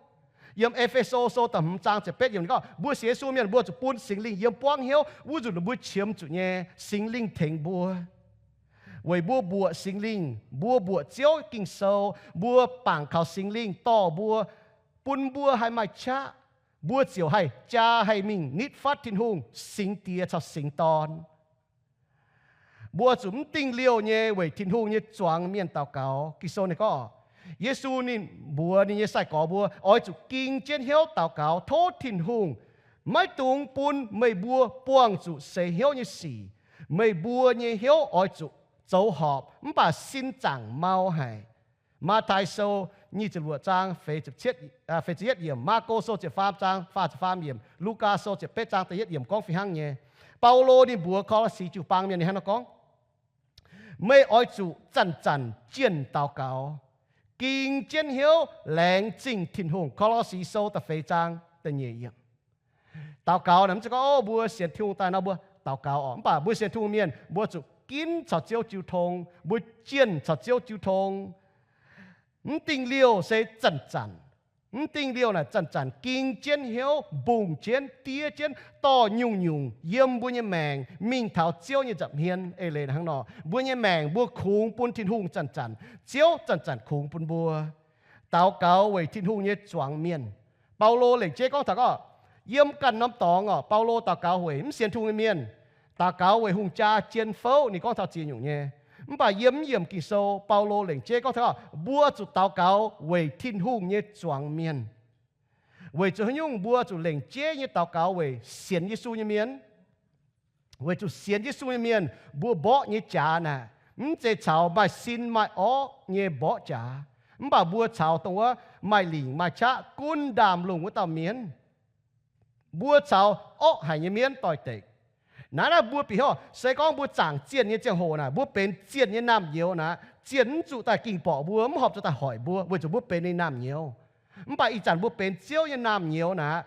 Yiem E^fe^so Sou da'hmz zaang ziepc betv yiemc ninh gorngv, mbuo sienx Yesu mienh mbuo zuqc bun Singx Lingh yiem buangv hnyouv, wuov nzunc mbuo qiemx zuqc nyei Singx Lingh tengx mbuo. Weic mbuo mbuoqc Singx Lingh, mbuo mbuoqc Ziouv Ging-Sou, mbuo bangc kaux Singx Lingh dorh mbuo, bun mbuo haih maaih qaqv, mbuo ziouc haih jaa haih mingh nitv fatv Tin-Hungh Singx Diex caux Singx Dorn. Mbuo zuqc mv dingh liouh nyei weic Tin-Hungh nyei zuangx mienh daux gaux. Ging-Sou ninh gorngv, Yesu ninh mbuox ninh nyei sai-gorx mbuo oix zuqc ging jienv hnyouv daux gaux tov Tin-Hungh, maiv dungx bun meih mbuo buangh zuqc seix hnyouv nyei sic. Meih mbuo nyei hnyouv oix zuqc zoux horpc mv baac sin zaangc mau haic. Matv^tai Sou nyic ziepc luoqc zaang feix ziepc yietv yiemc, Maako Sou ziepc faam zaang faah ziepc faam yiemc, Lugaa Sou ziepc betv zaang da'yietv yiemc gorngv fih hnangv nyei. Baulo ninh mbuox Ko^lo^si jiu-baang mienh ninh hnangv nor gorngv, meih oix zuqc zanc-zanc jienh daux gaux, ging jienv hnyouv laengz zingh Tin-Hungh. Ko^lo^si Sou da'feix zaang da'nyeic yiemc. Daux gaux naaic mv zeiz gorngv, o, mbuo sienx Tin-Hungh daaih nor mbuo daux gaux orqc. Mv baac mbuo sienx Tin-Hungh mienh mbuo zuqc ginv caux Ziouv jiu tong, mbuo jienh caux Ziouv jiu tong. Mv dingh liouh se zanc-zanc. Mv dingh liouh naaic zanc-zanc ging jienv hnyouv, mbungh jienv, diev jienv, dorh nyungc-nyungc yiem mbuo nyei maengc mingh taux Ziouv nyei nza'hmien. Eix leiz hnangv nor, mbuo nyei maengc mbuo kungx bun Tin-Hungh zanc-zanc, Ziouv zanc-zanc kungx bun mbuo. Daux gaux weic Tin-Hungh nyei zuangx mienh. Baulo lengc jeiv gorngv taux gorngv, yiem ganh norm dorngx orqc, Baulo daux gaux weic mv sienx Tin-Hungh nyei mienh, daux gaux weic hungh jaa jien fouv, ninh gorngv taux ziex nyungc nyei. Mv baac yiem mv yiemc Ging-Sou, Baulo lengc jeiv gorngv taux gorngv, mbuo zuqc daux gaux weic Tin-Hungh nyei zuangx mienh. Weic zuqc haaix nyungc mbuo zuqc lengc jeiv nyei daux gaux weic sienx Yesu nyei mienh? Weic zuqc sienx Yesu nyei mienh mbuo mborqv nyei jaax naaic, mv zeiz caux maaih sin maaih orqv nyei mborqv jaax, mv baac mbuo caux dongh wuov maaih lingc maaih qaqv gunv ndaamv-lungh wuov dauh mienv. Mbuo caux orqv haic nyei mienv doix-dekc. Naaiv naaiv mbuo bieqc hnyouv, se gorngv mbuo zaangc zienh nyei ziangh hoc naaic, mbuo benx zienh nyei naamh nyouz naaic, zienh mv zuqc daaih ging borqc mbuo, mv horpc zuqc daaih hoic mbuo, weic zuqc mbuo benx ninh naamh nyouz. Mv baac ih zanc mbuo benx Ziouv nyei naamh nyouz naaic,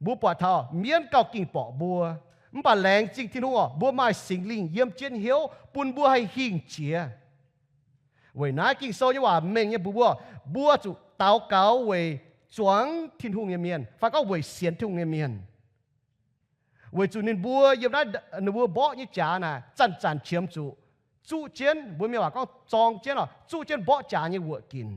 mbuo buatc taux mienv gauh ging borqc mbuo, mv baac laengz zingh Tin-Hungh orqc, mbuo maaih Singx Lingh yiem jienv hnyouv bun mbuo haih hingh jiex. Weic naaiv Ging-Sou nyei waac mengh nyei mbuox mbuo, mbuo zuqc daux gaux weic zuangx Tin-Hungh nyei mienh, fai gorngv weic sienx Tin-Hungh nyei mienh. Weic zuqc ninh mbuo yiem naaiv ninh mbuo mborqv nyei jaax naaic zanc-zanc qiemx zuqc zuqv jienv, mbuo mienh waac gorngv zorng jienv oc, zuqv jienv mborqv jaax nyei wuoqc ginc.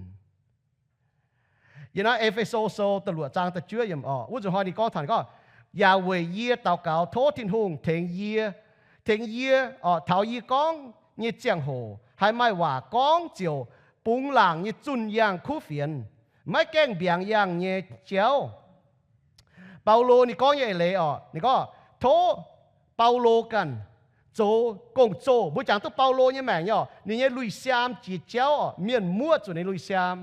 Yiem naaiv E^fe^so Sou da'luoqc zaang da'juov yiemc oc, wuov nzunc hnoi ninh gorngv taux gorngv, yaac weic yie daux gaux tov Tin-Hungh tengx yie, tengx yie oc, taux yie gorngv nyei ziangh hoc haih maaih waac gorngv ziouc bungx laangc nyei zunh yangh kuv fienx, maiv gaengh mbiaangx yangh nyei jauv. Baulo ninh gorngv nyei eix leiz oc, ninh gorngv tov Baulo ganh zoux gong-zoh. Mbuo jangx duqv Baulo nyei maengc nyei oc, ninh nyei lui-siaam jiex jauv oc, mienh muoqv zuqc ninh lui-siaam.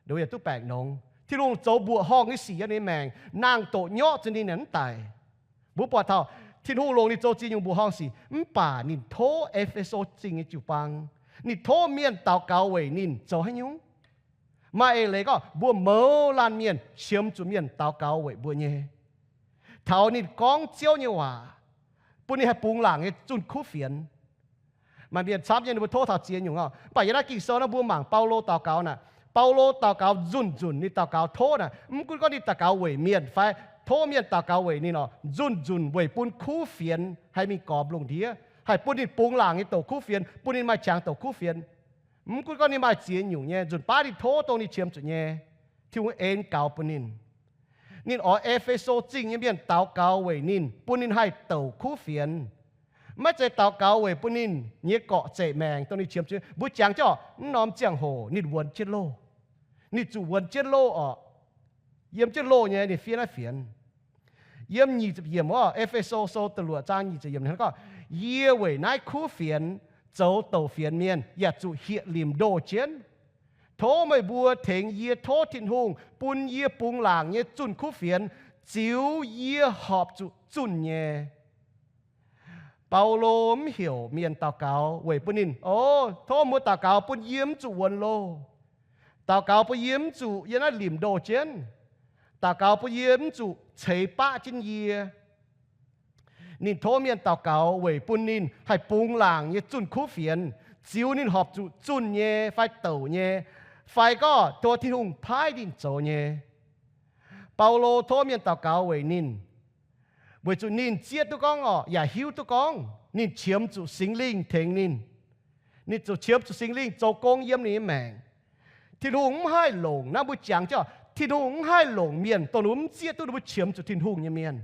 Nduov yaac duqv baengc nongx. Tin-Hungh zoux mbuoqc horngh nyei sic yiem ninh maengc, naang-doqc nyorqv zuqc ninh mv daic. Mbuo buatc taux Tin-Hungh longc ninh zoux ziex nyungc mbuoqc horngh sic, mv baac ninh tov E^fe^so Zingh nyei jiu-baang, ninh tov mienh daux gaux weic ninh zoux haaix nyungc? Maaih eix leiz gorngv mbuo mouz laanh mienh qiemx zuqc mienh daux gaux weic mbuo nyei. Taux ninh gorngv Ziouv nyei waac, bun ninh haih bungx laangc nyei zunh kuv fienx. Maaih mienh camv nyei ninh mbuo tov taux ziex nyungc oc. Mv baac yiem naaiv Ging-Sou naaiv mbuo mangc Baulo daux gaux naaic, Baulo daux gaux nzunc-nzunc ninh daux gaux tov naaic, mv gunv gorngv ninh daux gaux weic mienh fai tov mienh daux gaux weic ninh oc, nzunc-nzunc weic bun kuv fienx haih mingh gormx lungh ndiev, haih bun ninh bungx laangc nyei douc kuv fienx, bun ninh maaih qangx douc kuv fienx. Mv gunv gorngv ninh maaih ziex nyungc nyei, nzunc baav ninh tov dongh ninh qiemx zuqc nyei, Tin-Hungh en gaux bun ninh. Ninh oix E^fe^so Zingh nyei mienh daux gaux weic ninh, bun ninh haih douc kuv fienx. Maiv zeiz daux gaux weic bun ninh nyei gorqv-zeqc maengc dongh ninh qiemx zuqc. Mbuo jangx jienv oc, mv norm ziangh hoc ninh wuonx jienv loh. Ninh zuqc wuonx jienv loh oc. Yiem jienv loh nyei ninh fiev naaiv fienx. Yiem nyic ziepc yiemc wuov, E^fe^so Sou da'luoqc zaang nyic ziepc yiemc gorngv, Yie weic naaiv kuv fienx zoux douc fienx mienh yaac zuqc hieh limc ndoh jienv. Tov meih mbuo tengx yie tov Tin-Hungh bun yie bungx laangc nyei zunh kuv fienx ziux yie horpc zuqc zunh nyei. Baulo mv heuc mienh daux gaux weic bun ninh, O, tov mbuo daux gaux bun yie mv zuqc wuonx loh. Daux gaux bun yie mv zuqc yiem naaiv limc ndoh jienv. Daux gaux bun yie mv zuqc ceix baqv jienv yie. Ninh tov mienh daux gaux weic bun ninh haih bungx laangc nyei zunh kuv fienx, ziux ninh horpc zuqc zunh nyei fai douc nyei, fai gorngv tov Tin-Hungh paaiv ninh zoux nyei. Baulo tov mienh daux gaux weic ninh, weic zuqc ninh zieqv duqv gorngv orqc, yaac hiuv duqv gorngv ninh qiemx zuqc Singx Lingh tengx ninh. Ninh zuqc qiemx zuqc Singx Lingh zoux gong yiem ninh nyei maengc. Tin-Hungh mv haih longc, naaiv mbuo jangx jienv, Tin-Hungh mv haih longc mienh dongh ninh mbuo mv zieqv duqv ninh mbuo qiemx zuqc Tin-Hungh nyei mienh.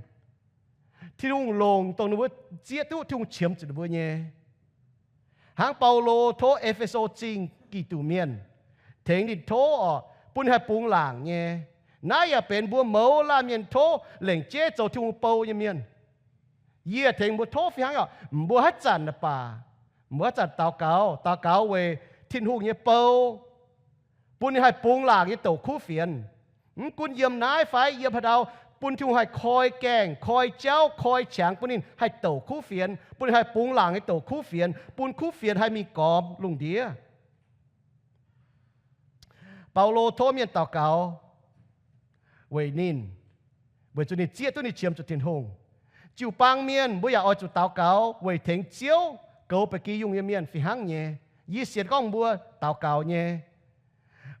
Tin-Hungh longc dongh ninh mbuo zieqv duqv Tin-Hungh qiemx zuqc ninh mbuo nyei. Hnangv Baulo tov E^fe^so Zingh Giduc mienh, tengx ninh tov orqc, bun ninh haih bungx laangc nyei. Naaiv yaac benx mbuo mouz laanh mienh tov lengc jeiv zoux Tin-Hungh bou nyei mienh. Yie tengx mbuo tov fih hnangv orqc, mbuo haaix zanc naaic baac, mbuo haaix zanc daux gaux, daux gaux weic Tin-Hungh nyei bou, bun ninh haih bungx laangc nyei douc kuv fienx. Mv gunv yiem naaiv fai yiem haaix ndau, bun Tin-Hungh haih koi gaengh, koi jauv, koi qangx bun ninh haih douc kuv fienx, bun ninh haih bungx laangc nyei douc kuv fienx, bun kuv fienx haih mingh gormx lungh ndiev. Baulo tov mienh daux gaux weic ninh, weic zuqc ninh zieqv duqv ninh qiemx zuqc Tin-Hungh. Jiu-baang mienh mbuo yaac oix zuqc daux gaux weic tengx Ziouv goux baeqc gi yungh nyei mienh fih hnangv nyei. Yie sienx gorngv mbuo daux gaux nyei.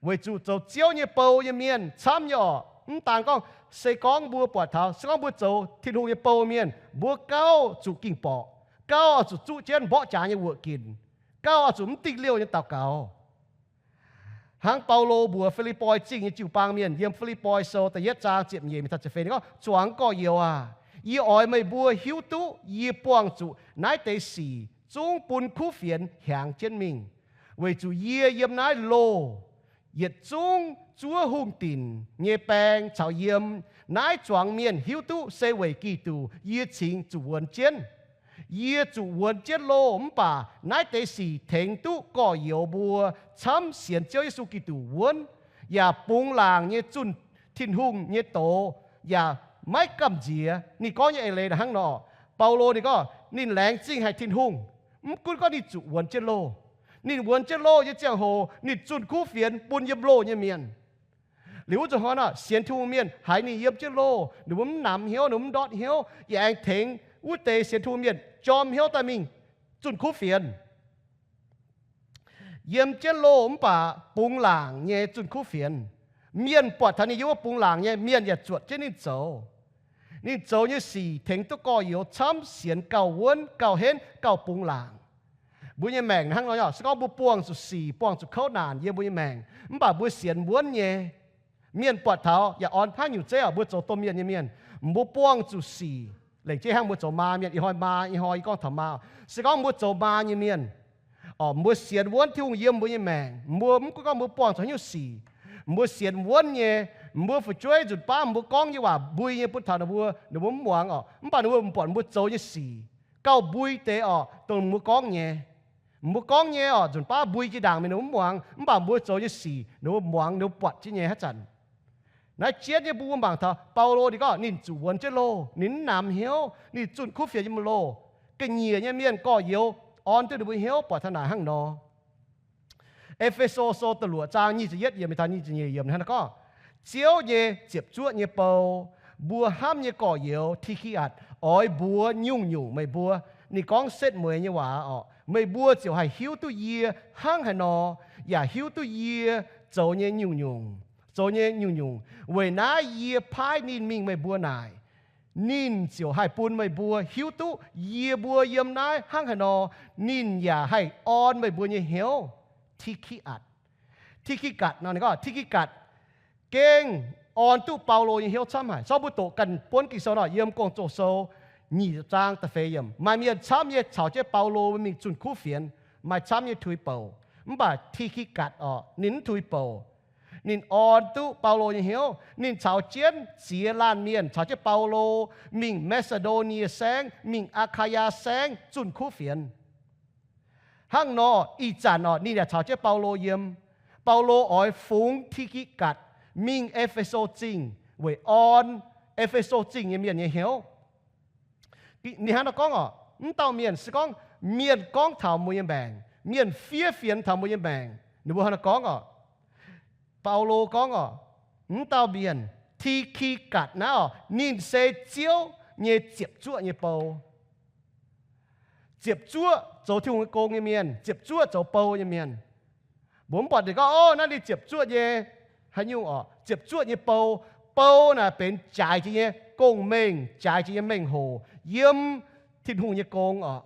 Weic zuqc zoux Ziouv nyei bou nyei mienh camv nyei orqc. Mv daan gorngv se gorngv mbuo buatc taux, se gorngv mbuo zoux Tin-Hungh nyei bou mienh, mbuo gauh zuqc ging-borqc, gauh oix zuqc zuqv jienv mborqv jaax nyei wuoqc ginc, gauh oix zuqc mv dingh liouh nyei daux gaux. Hnangv Baulo mbuox Fi^lipv^poi Zingh nyei jiu-baang mienh yiem Fi^lipv^poi Sou da'yietv zaang ziepc nyeic mingh taux ziepc feix, ninh gorngv, Zuangx gorx-youz aac, yie oix meih mbuo hiuv duqv yie buangh zuqc naaiv deix sic zungv bun kuv fienx hiaangx jienv mingh, weic zuqc yie yiem naaiv loh yietc zungv zuov hungh dinc nyei baeng caux yiem naaiv zuangx mienh hiuv duqv se weic Giduc yie cingx zuqc wuonx jienv. Yie zuqc wuonx jienv loh mv baac naaiv deix sic tengx duqv gorx-youz mbuo camv sienx Ziouv Yesu Giduc wuonv, yaac bungx laangc nyei zunh Tin-Hungh nyei doz, yaac maiv gamh nziex. Ninh gorngv nyei eix leiz hnangv nor. Baulo ninh gorngv ninh laengz zingh haic Tin-Hungh. Mv gunv gorngv ninh zuqc wuonx jienv loh, ninh wuonx jienv loh nyei ziangh hoc ninh zunh kuv fienx bun yiem loh nyei mienh. Liuz wuov zuqc hnoi nor, sienx Tin-Hungh mienh haiz ninh yiem jienv loh, ninh mbuo mv namx hnyouv, ninh mbuo mv ndortv hnyouv, yaac aengx tengx wuov deix sienx Tin-Hungh mienh jorm hnyouv daaih mingh zunh kuv fienx. Yiem jienv loh mv baac bungx laangc nyei zunh kuv fienx. Mienh buatc taux ninh yiem wuov bungx laangc nyei, mienh yaac zuotc jienv ninh zoux. Ninh zoux nyei sic tengx duqv gorx-youz camv sienx gauh wuonv, gauh henv, gauh bungx laangc. Mbuo nyei maengc hnangv nor, se gorngv mbuo buangh zuqc sic, buangh zuqc kouv naanc yiem mbuo nyei maengc, mv baac mbuo sienx wuonv nyei, mienh buatc taux yaac orn hnangv nyungc zeiv oc. Mbuo zoux domh mienh nyei mienh, mbuo buangh zuqc sic. Lengc jeiv hnangv mbuo zoux maa mienh, ih hnoi maa, ih hnoi yie gorngv taux maa. Se gorngv mbuo zoux maa nyei mienh, orqc, mbuo sienx wuonv Tin-Hungh yiem mbuo nyei maengc, mbuo mv gunv gorngv mbuo buangh zuqc haaix nyungc sic, mbuo sienx wuonv nyei, mbuo fu'jueiv nzunc baav mbuo gorngv nyei waac mbui nyei bun taux ninh mbuo, ninh mbuo mv muangx orqc. Mv baac ninh mbuo buatc mbuo zoux nyei sic gauh mbui deix orqc, dongh mbuo gorngv nyei. Mbuo gorngv nyei orqc, nzunc baav mbui jiex ndaangc mingh ninh mbuo mv muangx, mv baac mbuo zoux nyei sic ninh mbuo muangx, ninh mbuo buatc jienv nyei haaix zanc. Naaiv jienv nyei mbuo mangc taux Baulo ninh gorngv ninh zuqc wuonx jienv loh, ninh mv namx hnyouv, ninh zunh kuv fienx yiem loh. Ga'nyiec nyei mienh gorx-youz orn duqv ninh mbuo hnyouv buatc taux naaic hnangv nor. E^fe^so Sou da'luoqc zaang nyic ziepc yietv yiemc mingh taux nyic ziepc nyeic yiemc hnangv naaiv gorngv, Ziouv nyei ziepc zuoqv nyei bou, mbuo hnamv nyei gorx-youz Ti^ki^atc oix mbuox nyungc-nyungc meih mbuo. Ninh gorngv setv mueiz nyei waac orqc, meih mbuo ziouc haih hiuv duqv yie hnangv haaix nor, yaac hiuv duqv yie zoux nyei nyungc-nyungc, zoux nyei nyungc-nyungc. Weic naaiv yie paaiv ninh mingh meih mbuo naaic. Ninh ziouc haih bun meih mbuo hiuv duqv yie mbuo yiem naaiv hnangv haaix nor. Ninh yaac haih orn meih mbuo nyei hnyouv. Ti^ki^atc, Ti^ki^katc nor, ninh gorngv Ti^ki^katc gengh orn duqv Baulo nyei hnyouv camv haic. Zorqv mbuo doqc ganh buonv Ging-Sou nor, yiem Gong-Zoh Sou nyic zaang da'feix yiemc, maaih mienh camv nyei caux jienv Baulo mingh zunh kuv fienx, maaih camv nyei tuix bouc. Mv baac Ti^ki^katc orqc, ninh mv tuix bouc. Ninh orn duqv Baulo nyei hnyouv. Ninh caux jienv ziex laanh mienh, caux jienv Baulo mingh Maa^si^ndo^nie Saengv, mingh Aa^kaa^yaa Saengv zunh kuv fienx. Hnangv nor, ih zanc orqc, ninh yaac caux jienv Baulo yiem. Baulo oix fungx Ti^ki^gatc mingh E^fe^so Zingh weic orn E^fe^so Zingh nyei mienh nyei hnyouv. Ninh hnangv naaiv gorngv orqc, mv dauh mienh se gorngv mienh gorngv taux mbuo nyei maengc, mienh fiev fienx taux mbuo nyei maengc, ninh mbuo hnangv naaiv gorngv orqc. Baulo gorngv orqc, mv dauh mienh, Ti^ki^gatc naaiv orqc, ninh se Ziouv nyei ziepc zuoqv nyei bou. Ziepc zuoqv zoux Tin-Hungh nyei gong nyei mienh, ziepc zuoqv zoux bou nyei mienh. Mbuo mv buatc ninh gorngv, o, naaiv ninh ziepc zuoqv nyei haaix nyungc orqc, ziepc zuoqv nyei bou. Bou naaic benx jaaix jiex nyei gong-mengh, jaaix jiex nyei mengh hoc yiem Tin-Hungh nyei gong orqc.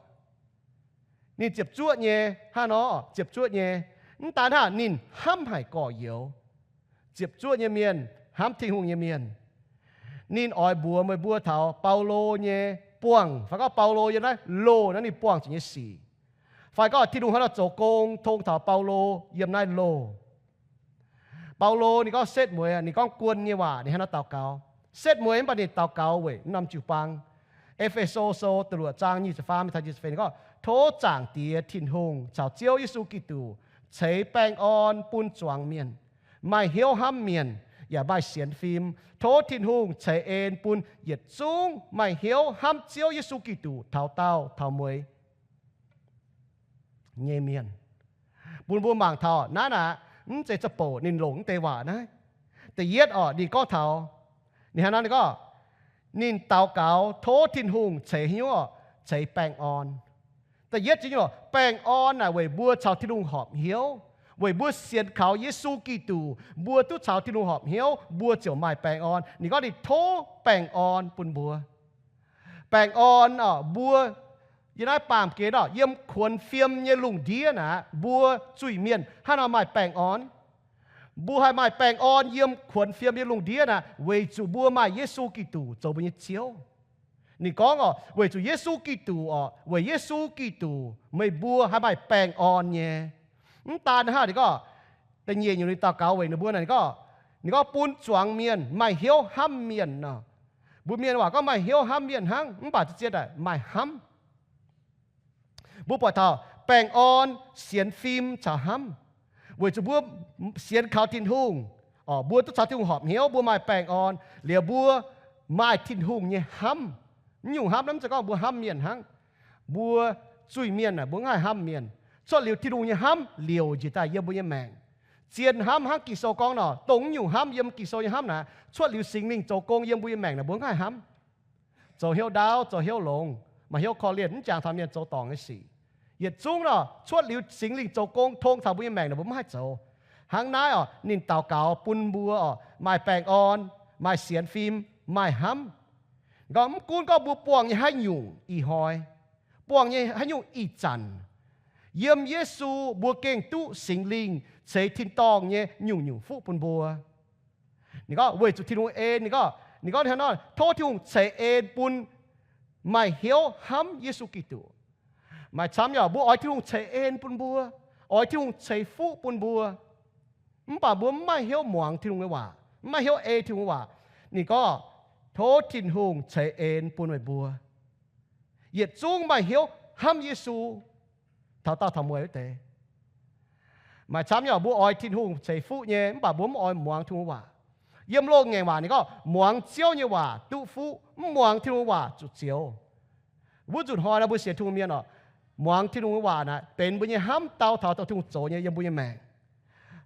Ninh ziepc zuoqv nyei, hnangv nor, ziepc zuoqv nyei. Mv daan hnangv, ninh hnamv haic gorx-youz. Ziepc zuoqv nyei mienh, hnamv Tin-Hungh nyei mienh. Ninh oix mbuox meih mbuo taux Baulo nyei buangh, fai gorngv Baulo yiem naaiv loh naaiv ninh buangh zuqc nyei sic, fai gorngv Tin-Hungh hnangv nor zoux gong tong taux Baulo yiem naaiv loh. Baulo ninh gorngv setv mueiz, ninh gorngv guon nyei waac, ninh hnangv nor daux gaux. Setv mueiz mv baac ninh daux gaux weic norm jiu-baang. E^fe^so Sou da'luoqc zaang nyic ziepc faam mingh taux nyic ziepc feix ninh gorngv, tov Zaangc Diex Tin-Hungh caux Ziouv Yesu Giduc ceix baengh orn bun zuangx mienh, maaih hnyouv hnamv mienh, yaac maaih sienx fim. Tov Tin-Hungh ceix en bun yietc zungv maaih hnyouv hnamv Ziouv Yesu Giduc taux daauh taux mueiz nyei mienh. Bun mbuo mangc taux naaiv naaic, mv zeiz za'bouc ninh longc mv deix waac naaiv. Da'yietv orqc, ninh gorngv taux, ninh hnangv naaiv ninh gorngv, ninh daux gaux tov Tin-Hungh ceix hnyouv orqc, ceix baengh orn. Da'yietv zingh nyungc, baengh orn naaic weic mbuo caux Tin-Hungh horpc hnyouv, weic mbuo sienx kaux Yesu Giduc, mbuo duqv caux Tin-Hungh horpc hnyouv, mbuo ziouc maaih baengh orn. Ninh gorngv ninh tov baengh orn bun mbuo. Baengh orn orqc, mbuo yiem naaiv baamh gen orqc, yiem kuonx fiem nyei lungh ndiev naaic, mbuo zuiz-mienh hnangv nor maaih baengh orn. Mbuo haih maaih baengh orn yiem kuonx fiem nyei lungh ndiev naaic, weic zuqc mbuo maaih Yesu Giduc zoux mbuo nyei Ziouv. Ninh gorngv orqc, weic zuqc Yesu Giduc orqc, weic Yesu Giduc meih mbuo haih maaih baengh orn nyei. Mv daan hnangv, ninh gorngv, da'nyeic nyungc ninh daux gaux weic ninh mbuo naaic, ninh gorngv, ninh gorngv bun zuangx mienh maaih hnyouv hnamv mienh nor. Mbuo mienh waac gorngv maaih hnyouv hnamv mienh hnangv, mv baac zien-zien daaih maaih hnamv. Mbuo buatc taux baengh orn, sienx fim caux hnamv. Weic zuqc mbuo sienx kaux Tin-Hungh, mbuo duqv caux Tin-Hungh horpc hnyouv, mbuo maaih baengh orn, liuz mbuo maaih Tin-Hungh nyei hnamv. Mv nyungc hnamv naaiv mv zeiz gorngv mbuo hnamv mienh hnangv. Mbuo zuiz-mienh aah, mbuo mv haih hnamv mienh. Cuotv liuz Tin-Hungh nyei hnamv liouc njiec daaih yiem mbuo nyei maengc. Zien hnamv hnangv Ging-Sou gorngv nor, dongh mv nyungc hnamv yiem Ging-Sou nyei hnamv naaic, cuotv liuz Singx Lingh zoux gong yiem mbuo nyei maengc naaic, mbuo mv haih hnamv. Zoux hnyouv ndaauv, zoux hnyouv longx, maaih hnyouv korv-lienh, mv jangx taux mienh zoux dorngc nyei sic. Yietc zungv nor, cuotv liuz Singx Lingh zoux gong tong taux mbuo nyei maengc naaic, mbuo mv haih zoux. Hnangv naaiv orqc, ninh daux gaux bun mbuo orqc, maaih baengh orn, maaih sienx fim, maaih hnamv. Gorngv mv gunv gorngv mbuo buangh nyei haaix nyungc ih hnoi, buangh nyei haaix nyungc ih zanc, yiem Yesu mbuo gengh duqv Singx Lingh ceix tin-dorngh nyei nyungc-nyungc fuqv bun mbuo. Ninh gorngv weic zuqc Tin-Hungh en, ninh gorngv, ninh gorngv hnangv nor, tov Tin-Hungh ceix en bun maaih hnyouv hnamv Yesu Giduc. Maaih camv nyei, mbuo oix Tin-Hungh ceix en bun mbuo, oix Tin-Hungh ceix fuqv bun mbuo. Mv baac mbuo mv maaih hnyouv muangx Tin-Hungh nyei waac, mv maaih hnyouv ei Tin-Hungh nyei waac. Ninh gorngv, tov Tin-Hungh ceix en bun meih mbuo, yietc zungv maaih hnyouv hnamv Yesu taux daauh taux mueiz wuov deix. Maaih camv nyei, mbuo oix Tin-Hungh ceix fuqv nyei, mv baac mbuo mv oix muangx Tin-Hungh waac. Yiem loz-ngaengc waac ninh gorngv, muangx Ziouv nyei waac duqv fuqv, mv muangx Tin-Hungh waac zuqc zioux. Wuov nzunc hnoi naaiv mbuo sienx Tin-Hungh mienh orqc, muangx Tin-Hungh nyei waac naaic benx mbuo nyei hnamv dau taux dongh Tin-Hungh zoux nyei yiem mbuo nyei maengc.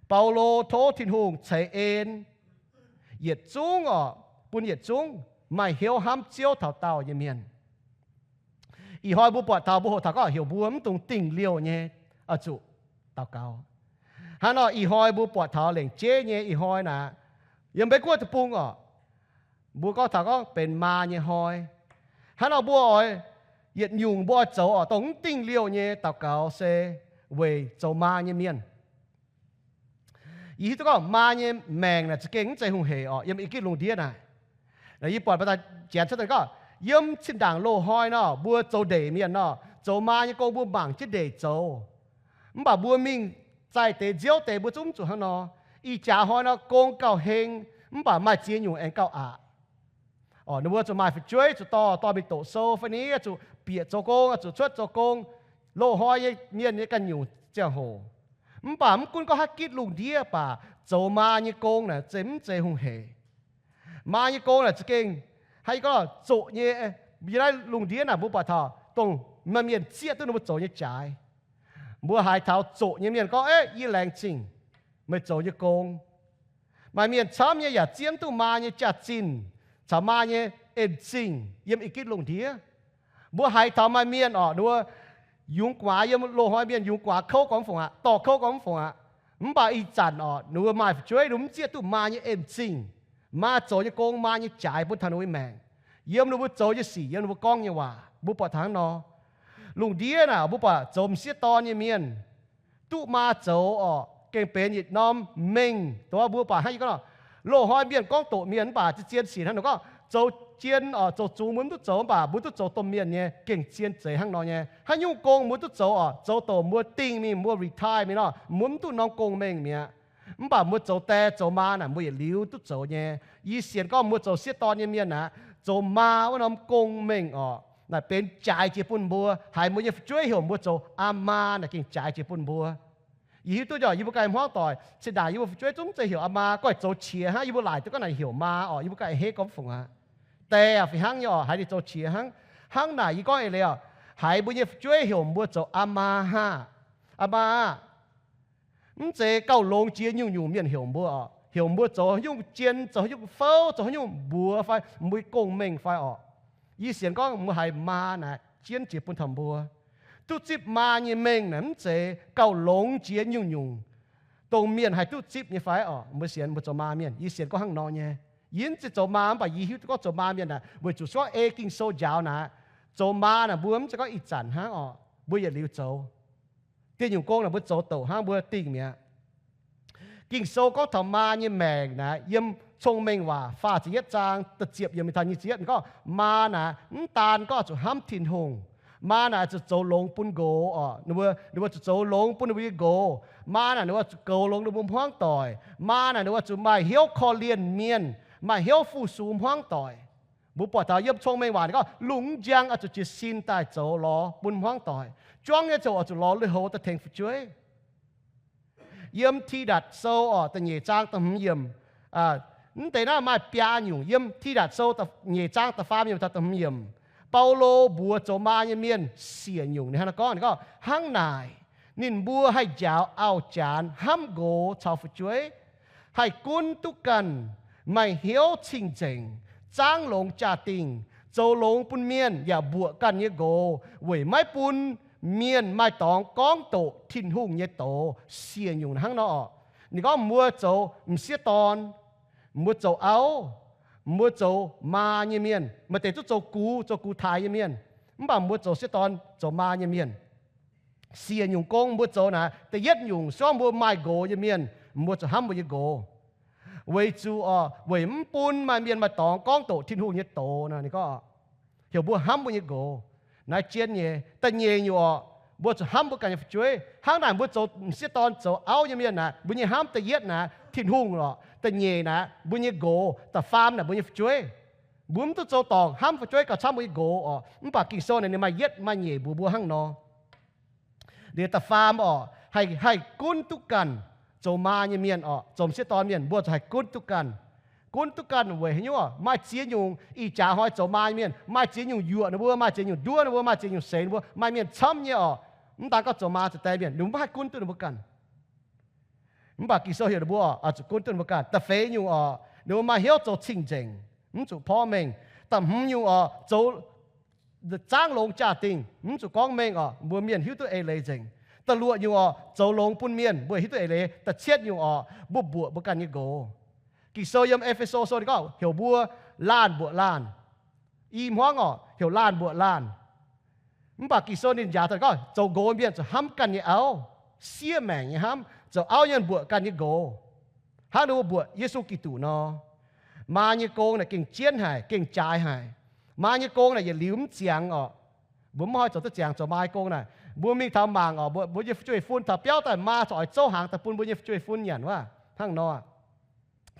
Baulo tov Tin-Hungh ceix en yietc zungv orqc, bun yietc zungv maaih hnyouv hnamv Ziouv taux daauh nyei mienh. Ih hnoi mbuo buatc taux, mbuo hoqc taux gorngv heuc mbuo mv dungx dingh liouh nyei oix zuqc daux gaux. Hnangv nor ih hnoi mbuo buatc taux lengc jeiv nyei ih hnoi naaic, yiem Meiv Guoqv deic-bung orqc, mbuo gorngv taux gorngv benx maa nyei hnoi. Hnangv nor mbuo oix yietc nyungc mbuo oix zoux orqc, dongh mv dingh liouh nyei daux gaux se weic zoux maa nyei mienh. Yie hiuv duqv gorngv maa nyei maengc naaic za'gengh mv zeiz hungh heic orqc, yiem ih gitv lungh ndiev naaic. Yie buatc janx cuotv daaih gorngv, yiem zinh ndaangc loz-hnoi nor, mbuo zoux ndeic mienh nor, zoux maa nyei gong mbuo mangc jienv ndeic zoux. Mv baac mbuo mingh zaih deix nziouv deix mbuo zungv mv zuqc hnangv nor. Ih jaax hnoi nor gong gauh heng, mv baac maaih ziex nyungc aengx gauh aqc. Orqc, ninh mbuo zuqc maaih fu'jueiv, zuqc dorh, dorh mingh doqc sou fai ni, zuqc bieqc zoux gong, zuqc cuotv zoux gong, loz-hnoi nyei mienh nyei ganh nyungc ziangh hoc. Mv baac mv gunv gorngv haaix gitv lungh ndiev baac zoux maa nyei gong naaic zeiz mv zeiz hungh heic. Maa nyei gong naaic za'gengh haaix gorngv zoqc nyei. Yiem naaiv lungh ndiev naaic mbuo buatc taux dongh maaih mienh zieqv duqv ninh mbuo zoux nyei jaaix. Mbuo haiz taux zoqc nyei mienh gorngv, Ev, yie laengz zingh meih zoux nyei gong. Maaih mienh camv nyei yaac zieqv duqv maa nyei jaax-zinh caux maa nyei en-zingh yiem ih gitv lungh ndiev. Mbuo haiz taux maaih mienh orqc, ninh mbuo yungz gu'nguaaz, yiem loz-hnoi mienh yungz gu'nguaaz kouv gormx fungc aqv, dorh kouv gormx fungc aqv. Mv baac ih zanc orqc, ninh mbuo maaih fu'jueiv, ninh mbuo mv zieqv duqv maa nyei en-zingh, maa zoux nyei gong, maa nyei jaaix bun taux ninh mbuo maengc, yiem ninh mbuo zoux nyei sic, yiem ninh mbuo gorngv nyei waac. Mbuo buatc taux hnangv nor. Lungh ndiev naaic mbuo buatc zoux m'sieqv dorn nyei mienh duqv maa zoux orqc, gengh benx yietc norm mengh. Dongh mbuo buatc hnangv yie gorngv, loz-hnoi mienh gorngv doqc mienh mv baac zien-zien sic hnangv nor gorngv zoux jien orqc, zoux zungx mbuo mv duqv zoux, mv baac mbuo duqv zoux domh mienh nyei gengh zien zeiz hnangv nor nyei. Haaix nyungc gong mbuo duqv zoux orqc, zoux doqc mbuo dingh mingh, mbuo retire mingh nor, mbuo mv duqv norm gong-mengh mi'aqv. Mv baac mbuo zoux die zoux maa naaic mbuo yietc liuz duqv zoux nyei. Yie sienx gorngv mbuo zoux sieqv dorn nyei mienh aeqv, zoux maa wuov norm gong-mengh orqc, naaic benx jaaix jiex bun mbuo. Haiz mbuo nyei fu'jueiv heuc mbuo zoux aa maa naaic gengh jaaix jiex bun mbuo. Yie hiuv duqv nyei, yie mbuo ganh hmuangv doic, cin ndaangc yie mbuo fu'jueiv zungv mv zeiz heuc aa maa, goiv zoux qiex hnangv, yie mbuo laaic duqv gorngv naaic heuc maa orqc, yie mbuo ganh a'hneiv gormx fungc aqv. Die aac fih hnangv nyei orqc, haiz ninh zoux qiex hnangv. Hnangv naaic yie gorngv eix leiz orqc, haiz mbuo nyei fu'jueiv heuc mbuo zoux aa maa haah, aa maa aah! Mv zeiz gauh longx jiex nyungc-nyungc mienh heuc mbuo orqc, heuc mbuo zoux haaix nyungc jien, zoux haaix nyungc fouv, zoux haaix nyungc mbuox fai mbuo gong-mengh fai orqc. Yie sienx gorngv mbuo haiz maa naaic jienv jiex bun taux mbuo. Duqv zipv maa nyei mengh naaic mv zeiz gauh longx jiex nyungc-nyungc dongh mienh haih duqv zipv nyei fai orqc. Mbuo sienx mbuo zoux maa mienh, yie sienx gorngv hnangv nor nyei. Yie mv zeiz zoux maa, mv baac yie hiuv duqv gorngv zoux maa mienh naaic, weic zuqc se gorngv ei Ging-Sou njaaux naaic, zoux maa naaic mbuo mv zeiz gorngv ih zanc hnangv orqc, mbuo yietc liuz zoux. Dieh nyungc gong naaic mbuo zoux douc hnangv, mbuo dingh mi'aqv. Ging-Sou gorngv taux maa nyei maengc naaic, yiem Cong-Mengh Waac faah ziepc yietv zaang da'ziepc yiemc mingh taux nyic ziepc yietv, ninh gorngv maa naaic mv daan gorngv zuqc hnamv Tin-Hungh. Maa naaic zuqc zoux longx bun nqox orqc. Ninh mbuo, ninh mbuo zuqc zoux longx bun ninh mbuo nyei nqox. Maa naaic ninh mbuo zuqc goux longx ninh mbuo hmuangv doic. Maa naaic ninh mbuo zuqc maaih hnyouv korv-lienh mienh, maaih hnyouv fu-sux hmuangv doic. Mbuo buatc taux yiem Cong-Mengh Waac ninh gorngv, lungh mv njang oix zuqc jiez sin daaih zoux lorz bun hmuangv doic. Juangv nyei ziouc oix zuqc lorz lui-houx daaih tengx fu'jueiv. Yiem Tidatc Sou orqc, da'nyeic zaang da'hmz yiemc. Mv deix naaiv maaih biaa nyungc. Yiem Tidatc Sou da'nyeic zaang da'faam yiemc taux da'hmz yiemc, Baulo mbuox zoux maa nyei mienh siec nyungc, ninh hnangv naaiv gorngv, ninh gorngv, hnangv naaic, ninh mbuo haih njaaux auv-janx hnamv nqox caux fu'jueiv, haih gunv duqv ganh, maaih hnyouv cing-nzengc, zaangv longx jaa-dingh, zoux longx bun mienh yaac mbuoqc ganh nyei nqox weic maiv bun mienh maaih dorngx gorngv doqc Tin-Hungh nyei doz. Siec nyungc hnangv nor orqc. Ninh gorngv mbuo zoux m'sieqv dorn, mbuo zoux auv, mbuo zoux maa nyei mienh, maaih deix zungv zoux gux, zoux gux taaix nyei mienh, mv baac mbuo zoux sieqv dorn, zoux maa nyei mienh. Siec nyungc gong mbuo zoux naaic, da'yietv nyungc, se gorngv mbuo maaih nqox nyei mienh, mbuo zuqc hnamv mbuo nyei nqox, weic zuqc orqc, weic mv bun maaih mienh maaih dorngx gorngv doqc Tin-Hungh nyei doz nor, ninh gorngv heuc mbuo hnamv mbuo nyei nqox. Naaiv jien nyei. Da'nyeic nyungc orqc, mbuo zuqc hnamv mbuo ganh nyei fu'jueiv. Hnangv naaic mbuo zoux m'sieqv dorn zoux auv nyei mienh naaic, mbuo nyei hnamv da'yietv naaic Tin-Hungh orqc, da'nyeic naaic mbuo nyei nqox, da'faam naaic mbuo nyei fu'jueiv. Mbuo mv duqv zoux dorngc hnamv fu'jueiv gauh camv mbuo nyei nqox orqc. Mv baac Ging-Sou naaic ninh maaih yietv maaih nyeic mbuox mbuo hnangv nor. Liuz da'faam orqc, haih, haih gunv duqv ganh. Zoux maa nyei mienh orqc, zoux m'sieqv dorn mienh, mbuo zuqc haih gunv duqv ganh. Gunv duqv ganh weic haaix nyungc orqc? Maaih ziex nyungc ih jaax hnoi zoux maa nyei mienh, maaih ziex nyungc yuoqc ninh mbuo, maaih ziex nyungc nduov ninh mbuo, maaih ziex nyungc seix ninh mbuo, maaih mienh camv nyei orqc. Mv daan gorngv zoux maa zoux die mienh, ninh mbuo maiv haih gunv duqv ninh mbuo ganh. Mv baac Ging-Sou heuc ninh mbuo oix zuqc gunv duqv ninh mbuo ganh. Da'feix nyungc orqc, ninh mbuo maaih hnyouv zoux cing-nzengc, mv zuqc porv mengh. Da'hmz nyungc orqc, zoux zaangv longx jaa-dingh, mv zuqc gorngv mengh orqc, mbuo mienh hiuv duqv eix leiz nzengc. Da'luoqc nyungc orqc, zoux longx bun mienh, mbuo hiuv duqv eix leiz. Da'cietv nyungc orqc, mbuo mbuoqc mbuo ganh nyei nqox. Ging-Sou yiem E^fe^so Sou ninh gorngv heuc mbuo laanh mbuoqc laanh. I hmuangv orqc, heuc laanh mbuoqc laanh. Mv baac Ging-Sou ninh njaaux daaih gorngv zoux nqox mienh zuqc hnamv ganh nyei auv, siev maengc nyei hnamv, zoux auv nyei mbuoqc ganh nyei nqox, hnangv ninh mbuo mbuoqc Yesu Giduc nor. Maa nyei gong naaic gengh jienv haic, gengh jaaix haic. Maa nyei gong naaic yietc liuz mv ziangx orqc. Mbuo mv hnoi zoux duqv ziangx zoux maa nyei gong naaic. Mbuo mingh taux mangc orqc, mbuo, mbuo nyei fu'jueiv-fun taux biauv daaih, maa corc oix zouv hnaangx daaih bun mbuo nyei fu'jueiv-fun nyanc wuov. Hnangv nor,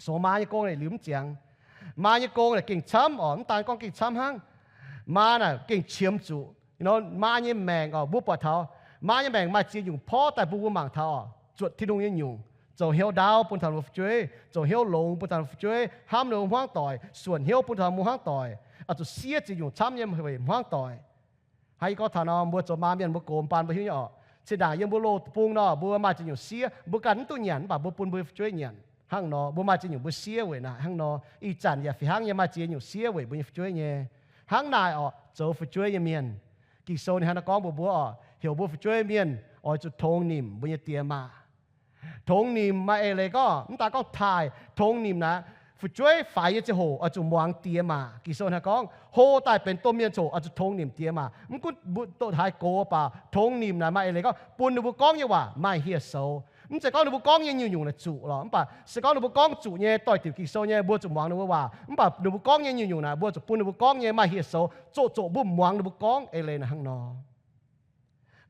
zoux maa nyei gong naaic liuz mv ziangx. Maa nyei gong naaic gengh camv oc, mv daan gorngv gengh camv hnangv. Maa naaic gengh qiemx zuqc maa nyei maengc oc. Mbuo buatc taux maa nyei maengc maaih ziex nyungc porv daaih bun mbuo mangc taux oc. Zuotc Tin-Hungh nyei nyungc, zoux hnyouv ndaauv bun taux mbuo fu'jueiv, zoux hnyouv longx bun taux mbuo fu'jueiv, hnamv ninh mbuo hmuangv doic, suonc hnyouv bun taux mbuo hmuangv doic, oix zuqc siev ziex nyungc camv nyei weic hmuangv doic. Hnangv yie gorngv taux nor, mbuo zoux maa mienh mbuo gox mv baac mbuo hiuv nyei oc. Zinh ndaangc yiem mbuo loz-deic-bung nor, mbuo maaih ziex nyungc siev, mbuo ganh mv duqv nyanc mv baac mbuo bun mbuo fu'jueiv nyanc. Hnangv nor, mbuo maaih ziex nyungc mbuo siev weic naaic hnangv nor. Ih zanc yaac fih hnangv nyei maaih ziex nyungc siev weic mbuo nyei fu'jueiv nyei. Hnangv naaic oc, zoux fu'jueiv nyei mienh, Ging-Sou ninh hnangv naaiv gorngv mbuox mbuo oc, heuc mbuo fu'jueiv mienh oix zuqc tongx nimc mbuo nyei diex maac. Tongx nimc maaih eix leiz gorngv, mv daan gorngv taaih, tongx nimc naaic, fu'jueiv faix nyei ziangh hoc oix zuqc muangx diex maac. Ging-Sou hnangv gorngv, hlo daaih benx domh mienh ziangh hoc oix zuqc tongx nimc diex maac. Mv gunv mbuo doqc haaix gox baac, tongx nimc naaic maaih eix leiz gorngv bun ninh mbuo gorngv nyei waac maaih hieh soux. Mv zeiz gorngv ninh mbuo gorngv nyei nyungc-nyungc naaic zuqc lorqc, mv baac se gorngv ninh mbuo gorngv zuqc nyei, doix-diuc Ging-Sou nyei, mbuo zuqc muangx ninh mbuo waac. Mv baac ninh mbuo gorngv nyei nyungc-nyungc naaic, mbuo zuqc bun ninh mbuo gorngv nyei maaih hieh soux, zoqc zoqc mbuo muangx ninh mbuo gorngv eix leiz naaic hnangv nor.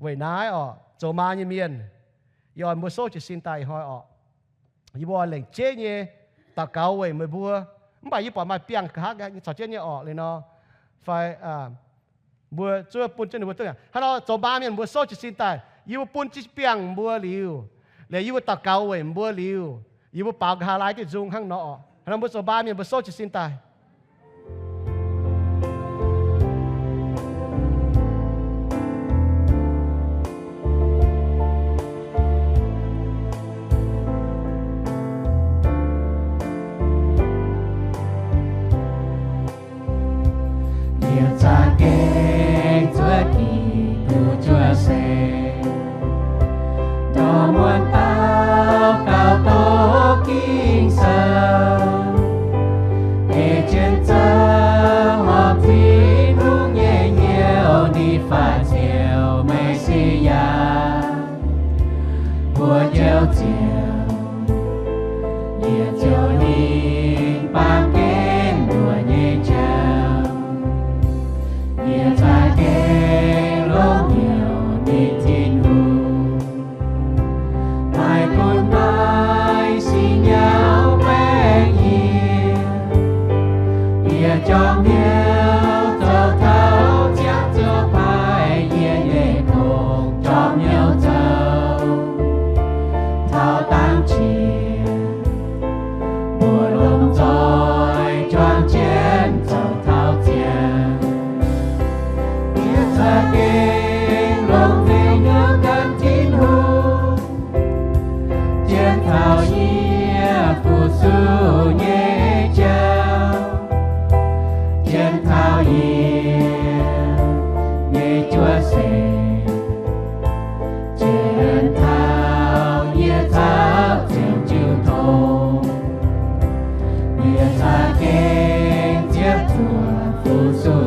Weic naaiv oc, zoux maa nyei mienh, yie oix mbuo souv jiez sin daaih ih hnoi oc, yie mbuo oix lengc jeiv nyei daux gaux weic meih mbuo. Mv baac yie buatc maaih biangh nqa'haav caux jienv nyei orqc liuz nor, fai mbuo zuov bun jienv ninh mbuo duqv. Hnangv nor zoux maa mienh mbuo souv jiez sin daaih, yie mbuo bun jienv biangh mbuo liuz, liuz yie mbuo daux gaux weic mbuo liuz, yie mbuo baaux nqa'haav laai diuh nzung hnangv nor oc. Hnangv nor mbuo zoux maa mienh mbuo souv jiez sin daaih. Yie za'gengh zuov Giduc juov seix, ndorm muonz daux gaux doqc Ging-Sou, ei jienv zoux horpc Tin-Hungh nyei hnyouv, ninh faix ziouc Meziya. Mbuo jouv ziouc, yie ziouc hingh baamh gen mbuo nyei jauv. Yie za'gengh longc hnyouv ninh Tin-Hungh, maaih gunv maaih siqv nyauv baengh yie. Yie jorm hnyouv zoux taux ziangh zuoqv paaiv yie nyei kongx, jorm hnyouv zoux taux dangv qiex. Mbuo lomh nzoih juangc jienv zoux taux ziangh. Yie za'gengh longc hnyouv gan Tin-Hungh, jienv taux yie fu-sux nyei jauv, jienv taux yie nyei juov seix, jienv taux yie caux ziouc jiu tong. Yie za'gengh zieqv zuoqc fu-sux